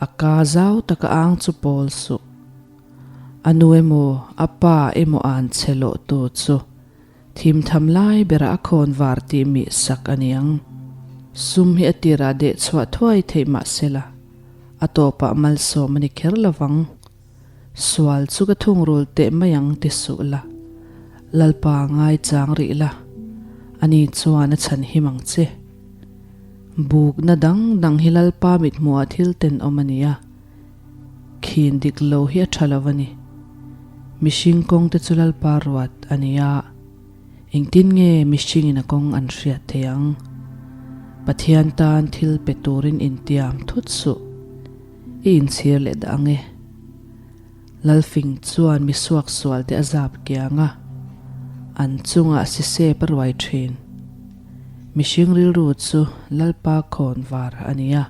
a ka zau taka ang chu pawl suh. A nu emaw, a pa emaw an che lawh tu chu thim tham lai berah a khawn var tih mih sak a niang. Sum hi a tirah deh chhuah thuai theih mah sela, a tawpah malsawm a ni kher lovang. Sual chu ka thungrul teh mai ang ti suh la, Lalpa ngaichang rih la, ani chuan a chhan him ang che. Bukna dang dang hi Lalpa mithmuhah thil tenawm a ni a, khin dik lo hi a tha lo a ni. Mihring kawng te chu Lalpa ruat a ni a, engtin nge mihringin a kawng an hriat thei ang? Pathian tan thil pe turin intiam thut suh. I inchhir leh dah ang e. Lalfing chuan mi suaksual te a zap kiang a, an chungah sisep a ruai thin. Mihring rilru chu Lalpa khawn var a ni a,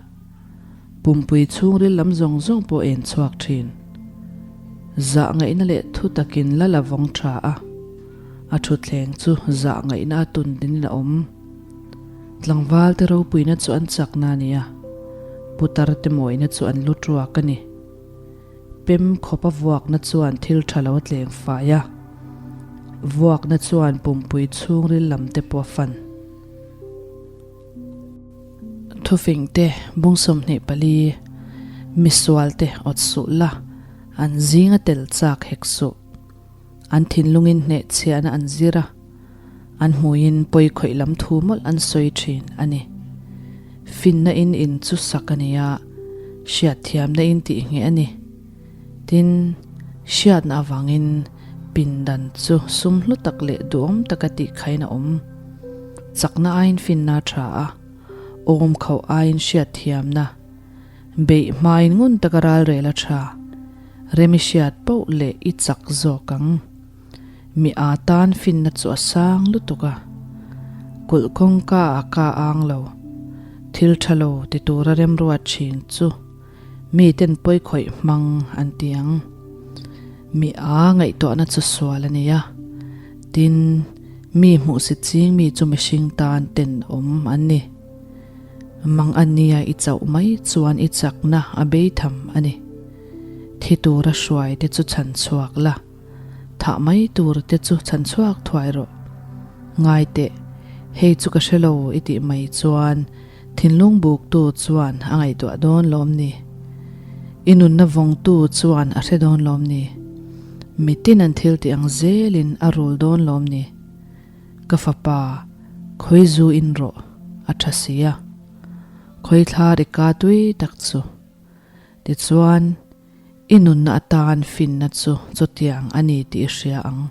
pumpui chhungril lam zawng zawng pawh en chhuak thin. Zah ngaihna leh thu takin lal a vawng tha a, a thutthleng chu zah ngaihna a tun dinin a awm. Tlangval te ropuina chu an chakna a ni a, putar te mawina chu an lu tuak a ni. Pem khawpa vuakna chuan thil tha lo a tleng fai a, vuakna chuan pumpui chhungril lam te pawh a fan. Thufing te, bung 24, Misual te awt suh la, an zinga tel chak hek suh. An thinlungin hnehchhiahna an zir a, an hmuiin pawi khawih lam thu mawlh an sawi thin a ni. Finna in in chu sak a ni a, hriatthiamna in tih ngheh a ni. Tin, hriatna avangin pindan chu sum hlu tak leh duhawm taka tih khain a awm. Chakna aiin finna a tha a, awm khauh aiin hriatthiamna. Beih hmain ngun taka ralrel a tha. Remi hriat poh leh i chak zawk ang. Mi a tan finna chu a sang lutuk a. Kulh kawngka a ka ang lo. Thil tha lo ti tura remruat thin chu mi ten pawi khawih hmang an ti ang. Mi a ngaihtuahna chu sual a ni a. Tin, mi hmuhsit ching mi chu mihring tan tenawm an ni. Mang a nia i chauh mai chuan i chakna a bei tham a ni. Thi tura hruai te chu chhan chhuak la, thah mai tur te chu chhan chhuak thuai rawh. Ngai teh, hei chu ka hre lo i tih mai chuan thinlung buktu chuan a ngaihtuah dawn lawm ni? I nunna vawngtu chuan a hre dawn lawm ni? Mitin an thil tih ang zelin a rul dawn lawm ni? Ka fapa, khawi zu in rawh, a tha si a. Khawi thla ri ka tui tak chu. Tichuan, i nunna atan finna chu chutiang a ni tih i hria ang.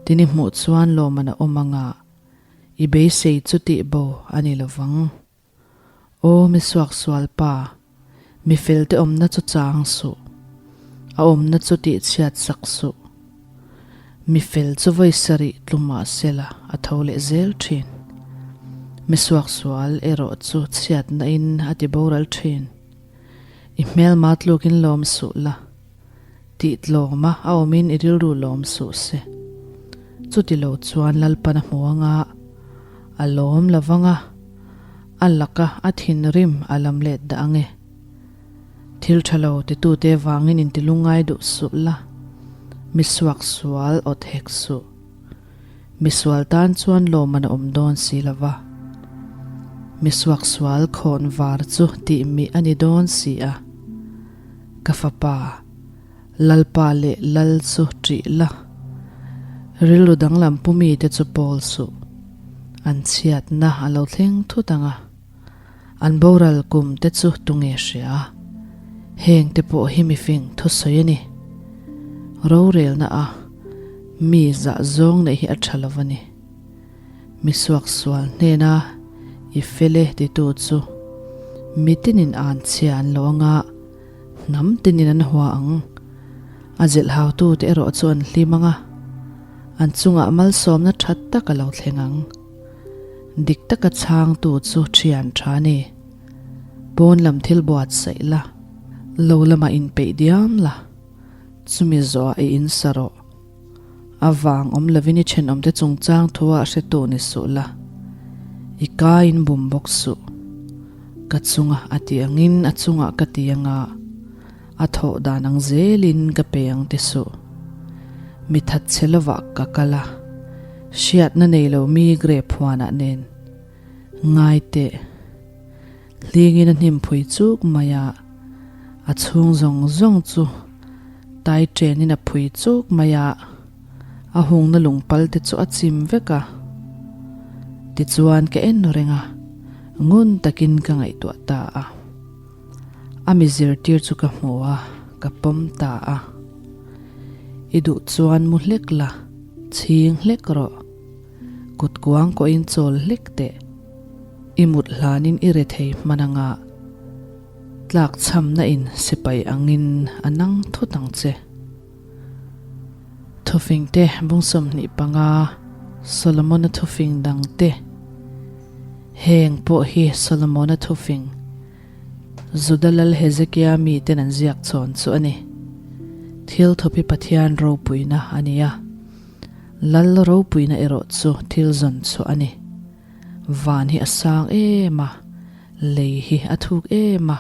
Tin i hmuh chuan lawmman a awm anga, i beisei chu tih bo a ni lovang. Aw mi suaksual pa, mi felte awmna chu chang suh, a awmna chu tihchhiat sak suh. Mi fel chu vawi sarih tlu mah sela a tho leh zel thin. Mi suaksual erawh chu chhiatna in a ti boral thin. I hmelma tlukin lawm suh la, tih tlawma a awmin i rilru lawm suh se. Chuti lo chuan Lalpan a hmu anga, a lawm lo vang a, a laka a thinrim a lam let dah ang e. Thil tha lo titute vangin intilungngai duh suh la, mi suaksual awt hek suh. Misual tan chuan lawmman a awm dawn si lo va, mi suaksual khawn var chu tih mih a ni dawn si a. Ka fapa, Lalpa leh Lal chu ṭih la, rilru danglam pu mite chu pawl suh. An chhiatna a lo thleng thut ang a, an boral kum te chu tunge hria? Heng te pawh hi mifing thusawi a ni. Rorelna a mi zah zawng neih hi a tha lo a ni. Mi suaksual hnena i fel e titu chu mi tinin an chhia an lo anga hnam tinin an hua ang. A zilhhautute erawh chu an hlim anga an chungah malsawmna tha tak a lo thleng ang. Dik taka chhangtu chu thian tha a ni. Pawn lam thil buatsaih la, lo lamah inpeih diam la, chumi zawhah i insa rawh. A vang awm lovin i thenawmte chungchang thuah hretu ni suh la, i kaiin bum bawk suh. Ka chunga a ti angin a chungah ka ti anga a thawh dan ang zelin ka pe ang ti suh. Mi thatchhe lovah ka kal a, hriatna nei lo mi grape huanah nen ngai teh. Hlingin a hnim phui chuk mai a, a chhung zawng zawng chu tai ṭenin a phui chuk mai a, a hungna lungpal te chu a chim vek a. Tichuan ka en reng a, ngun takin ka ngaihtuah ta a. A mi zirtir chu ka hmu a, ka pawm ta a. I duh chuan mu hlek la, chhing hlek rawh. Kut kuang kawhin chawl hlek teh. I mut hlanin i re thei hman anga tlak chhamna in sipai angin a nang thut ang che. Thufing te bung 25 Solomona thufing dang te Heng pawh hi Solomona thufing Juda lal Hezekia mi ten an ziak chhawn chu a ni. Thil thupi Pathian ropuina a ni a, lal ropuina erawh chu thil zawn chhuah a ni. Van hi a sang em a, lei hi a thuk em a,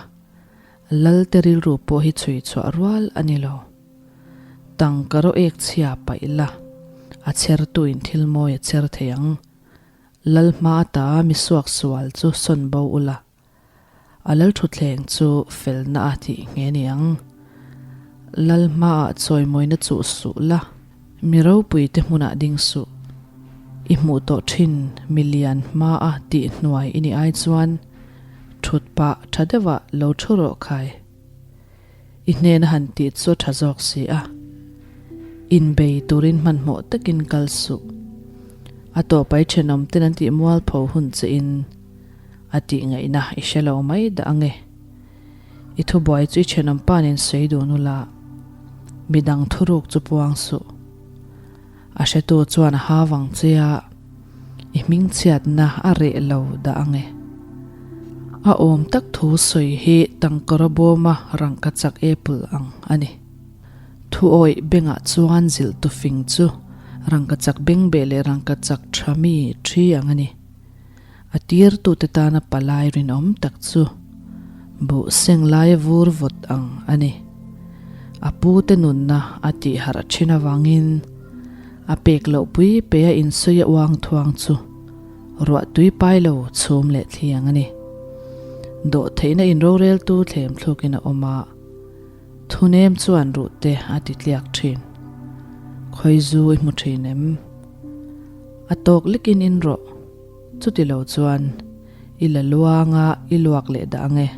Lalte rilru pawh hi chhui chhuah rual a ni lo. Tangka rawh ek chhia paih la, a chhertuin thil mawi a chher thei ang. Lal hma ata mi suak sual chu sawn bo ula, a lal thutthleng chu felna a tih nghe ni ang. Lal hmaah chawimawina chuh suh la, mi ropuite hmunah ding suh. I hmuh tawh thin mi lian hmaa tih hnuai i nih ai chuan thut pah tha deuhah lo thu rawh khai. I hnena han tih chu a tha zawk si a. Inbei turin hmanhmawh takin kal suh. A tawpai thenawm ten an tih mualpho hun che in a tih ngaihna i hre lo mai dah ange. I thubuai chu i thenawm pa nen sawi dun ula, midang thuruk chu puang suh. A hretu chuan a ha vang che a, i hmingchhiatna a reh lo dah ange. A awm tak thu sawi hi tangkawra bawma rangka chak apple ang a ni. Thu awih bengah chuan zilh tu fing chu rangka chak bengbeh leh rangka chak tha mi thi ang a ni. A tirtute tana palai rinawm tak chu buh seng laia vur vawt ang a ni. A pute nunna a tih harh thin avangin a pek loh pui pei a insawi a uang thuang chu ruah tui pai lo chhum leh thli ang a ni. Dawhtheihna inroreltu thlem thlukin a awm a, thunem chuan ruhte a ti tliak thin. Khawizu i hmu thin em? A tawk lekin in rawh. Chuti lo chuan i la luanga i luak leh dah ange.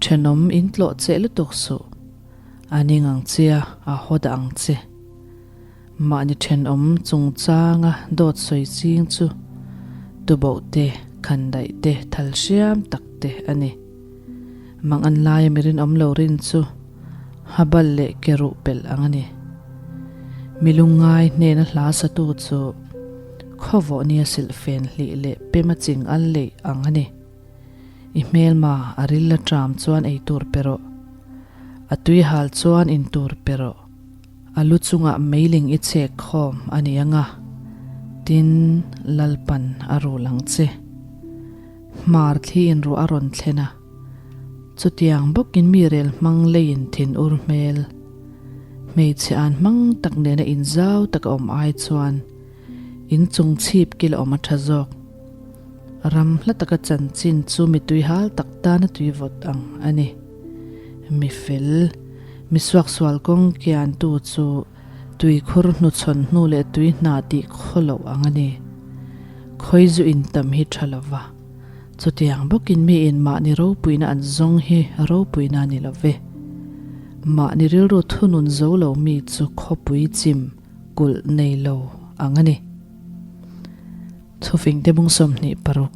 Thenawm in tlawh cheh lutuk suh. A ning ang che a, a haw dah ang che. Mahni thenawm chungchanga dawt sawi ching chu tuboh te, khandaih te, thal hriam tak te a ni. Mang an laia mi rinawm lo rin chu habal leh ke ruh pelh ang a ni. Mi lungngai hnena hla satu chu khawvawh nia silhfen hlih leh pema ching al leih ang a ni. I hmelma a ril la tram chuan ei tur pe rawh. A tui hal chuan in tur pe rawh. A lu chungah meiling i chhek khawm a ni ang a, tin Lalpan a rul ang che. Hmar thli in ruah a rawn thlen a, chutiang bawkin mi rel hmang leiin thin ur hmel. Hmeichhe an hmang tak nena inzau tak a awm ai chuan inchung chhip kil a awm a tha zawk. Ram hla taka chanchin chu mi tuihal tak tana tui vawt ang a ni. Mi fel, mi suaksual kawng kiantu chu tuikhur hnuchhawn hnu leh tui hna tih khaw loh ang a ni. Khawi zu in tam hi tha lo va, chutiang bawkin mi in mahni ropuina an zawng hi ropuina a ni lo ve. Mahni rilru thunun zo lo mi chu khawpui chim kulh nei lo ang a ni. Thufingte bung 26,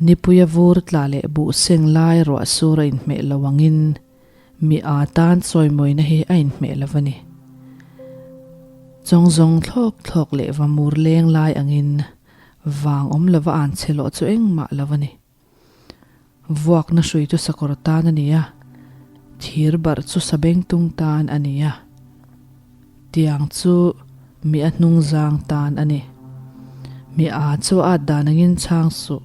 Nipuia vur tla leh buh seng lai ruah sur a inhmeh lo angin Mi aa tan chawimawina hi a inhmeh lo a ni. Chawng zawng thlawk thlawk leh va mur leng lai angin vang awm lova an che lawh chu engmah lo a ni. Vuakna hrui chu sakawr tan a ni a, thir barh chu sabengtung tan a ni a. Tiang chu mi a hnungzang tan a ni. Mi a chu a at dan angin chhang suh,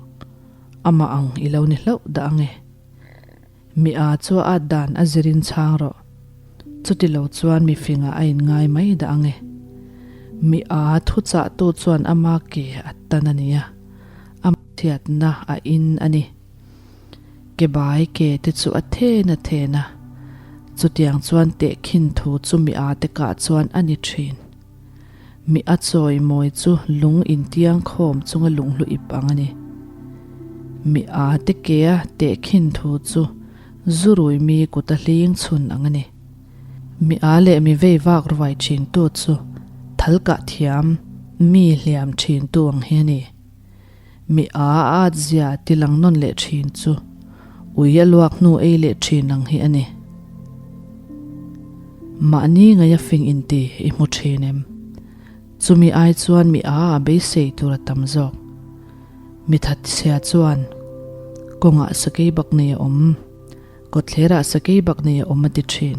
amah ang i lo ni hlauh dah ang e. Mi a chu a at dan a zirin chhang rawh, chuti lo chuan mi fingah a inngai mai dah ang e. Mi a thuchahtu chuan ama ke a tan a nia, a chhiatna a in a ni. Ke bai ke te chu a then a then a, chutiang chuan tehkhin thu chu mi a te kah chuan a ni thin. Mi a chawi mawi chu lung intiang khawm chunga lunghlu ip ang a ni. Mi a te ke a tehkhin thu chu zurui mi kut a hling chhun ang a ni. Mi a leh mi vei vak ruai thin tu chu thal kah thiam mi hliam thin tu ang hi a ni. Mi a at zia ti lang nawn leh thin chu ui a luak hnu ei leh thin ang hi a ni. Mahni ngaia fing inti i hmu thin em? Chumi ai chuan mi a a beisei tur a tam zawk. Mi thatchhia chuan kawngah sakei bak nei a awm, kawtthlerah sakei bak nei a awm a ti thin.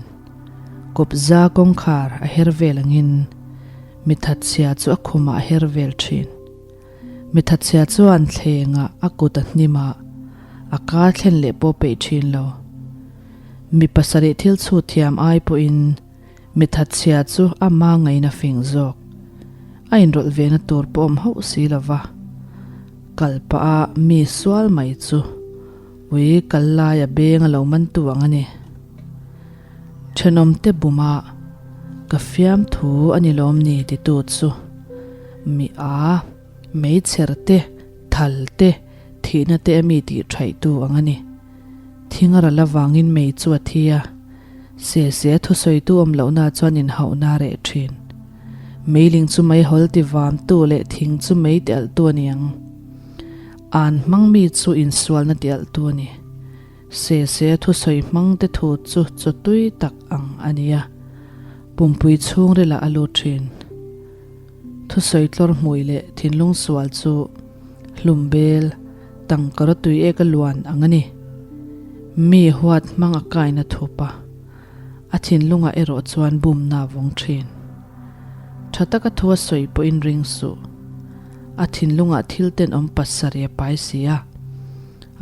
Kawpza kawngkhar a her vel angin mi thatchhia chu a khumah a her vel thin. Mi thatchhia chuan thlengah a kut a hnim a, a kar thlen leh pawh peih thin lo. Mi pasarih thil chhut thiam ai pawhin mi thatchhia chu a ma ngaina fing zawk. A inrawlh ve na tur pawh awm hauh si lo va. Kal pah a mi sual mai chu ui kal lai a beng a lo man tu ang a ni. Thenawmte buma ka fiamthu a ni lawm ni titu chu mi a, meichher te, thal te, thihna te a mi tih thaihtu ang a ni. Thing a ral avangin mei chu a thi a, se se a thusawitu awm lohna chuan inhauhna a reh thin. Meiling chu meihawl ti vamtu leh thing chu mei ti alhtu a ni ang. An hmang mi chu insualna ti alhtu a ni. Se se thusawi hmang te thu chu chaw tui tak ang a nia. Pumpui chhungril ah a lut thin. Thusawi tlawr hmui leh thinlung sual chu hlum bel tangkara tui ek a luan ang a ni. Mi huat hmang a kaina thup a, a thinlungah erawh chuan bumna a vawng thin. Tha taka thu a sawi pawhin ring suh. A thinlungah thil tenawm pasarih a pai si a.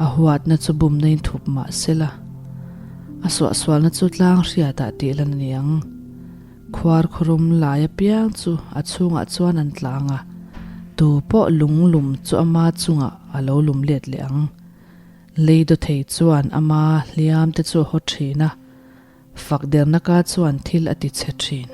A huatna chu bumna in thup mah sela, a suahsualna chu tlang hriatah tih lan a ni ang. Khuar khurum lai apiang chu a chhungah chuan an tlang a, tu pawh lung lum chu ama chungah a lo lum let leh ang. Lei dawthei chuan ama hliam te chu a haw thin a, fak derna ka chuan thil a ti chhe thin.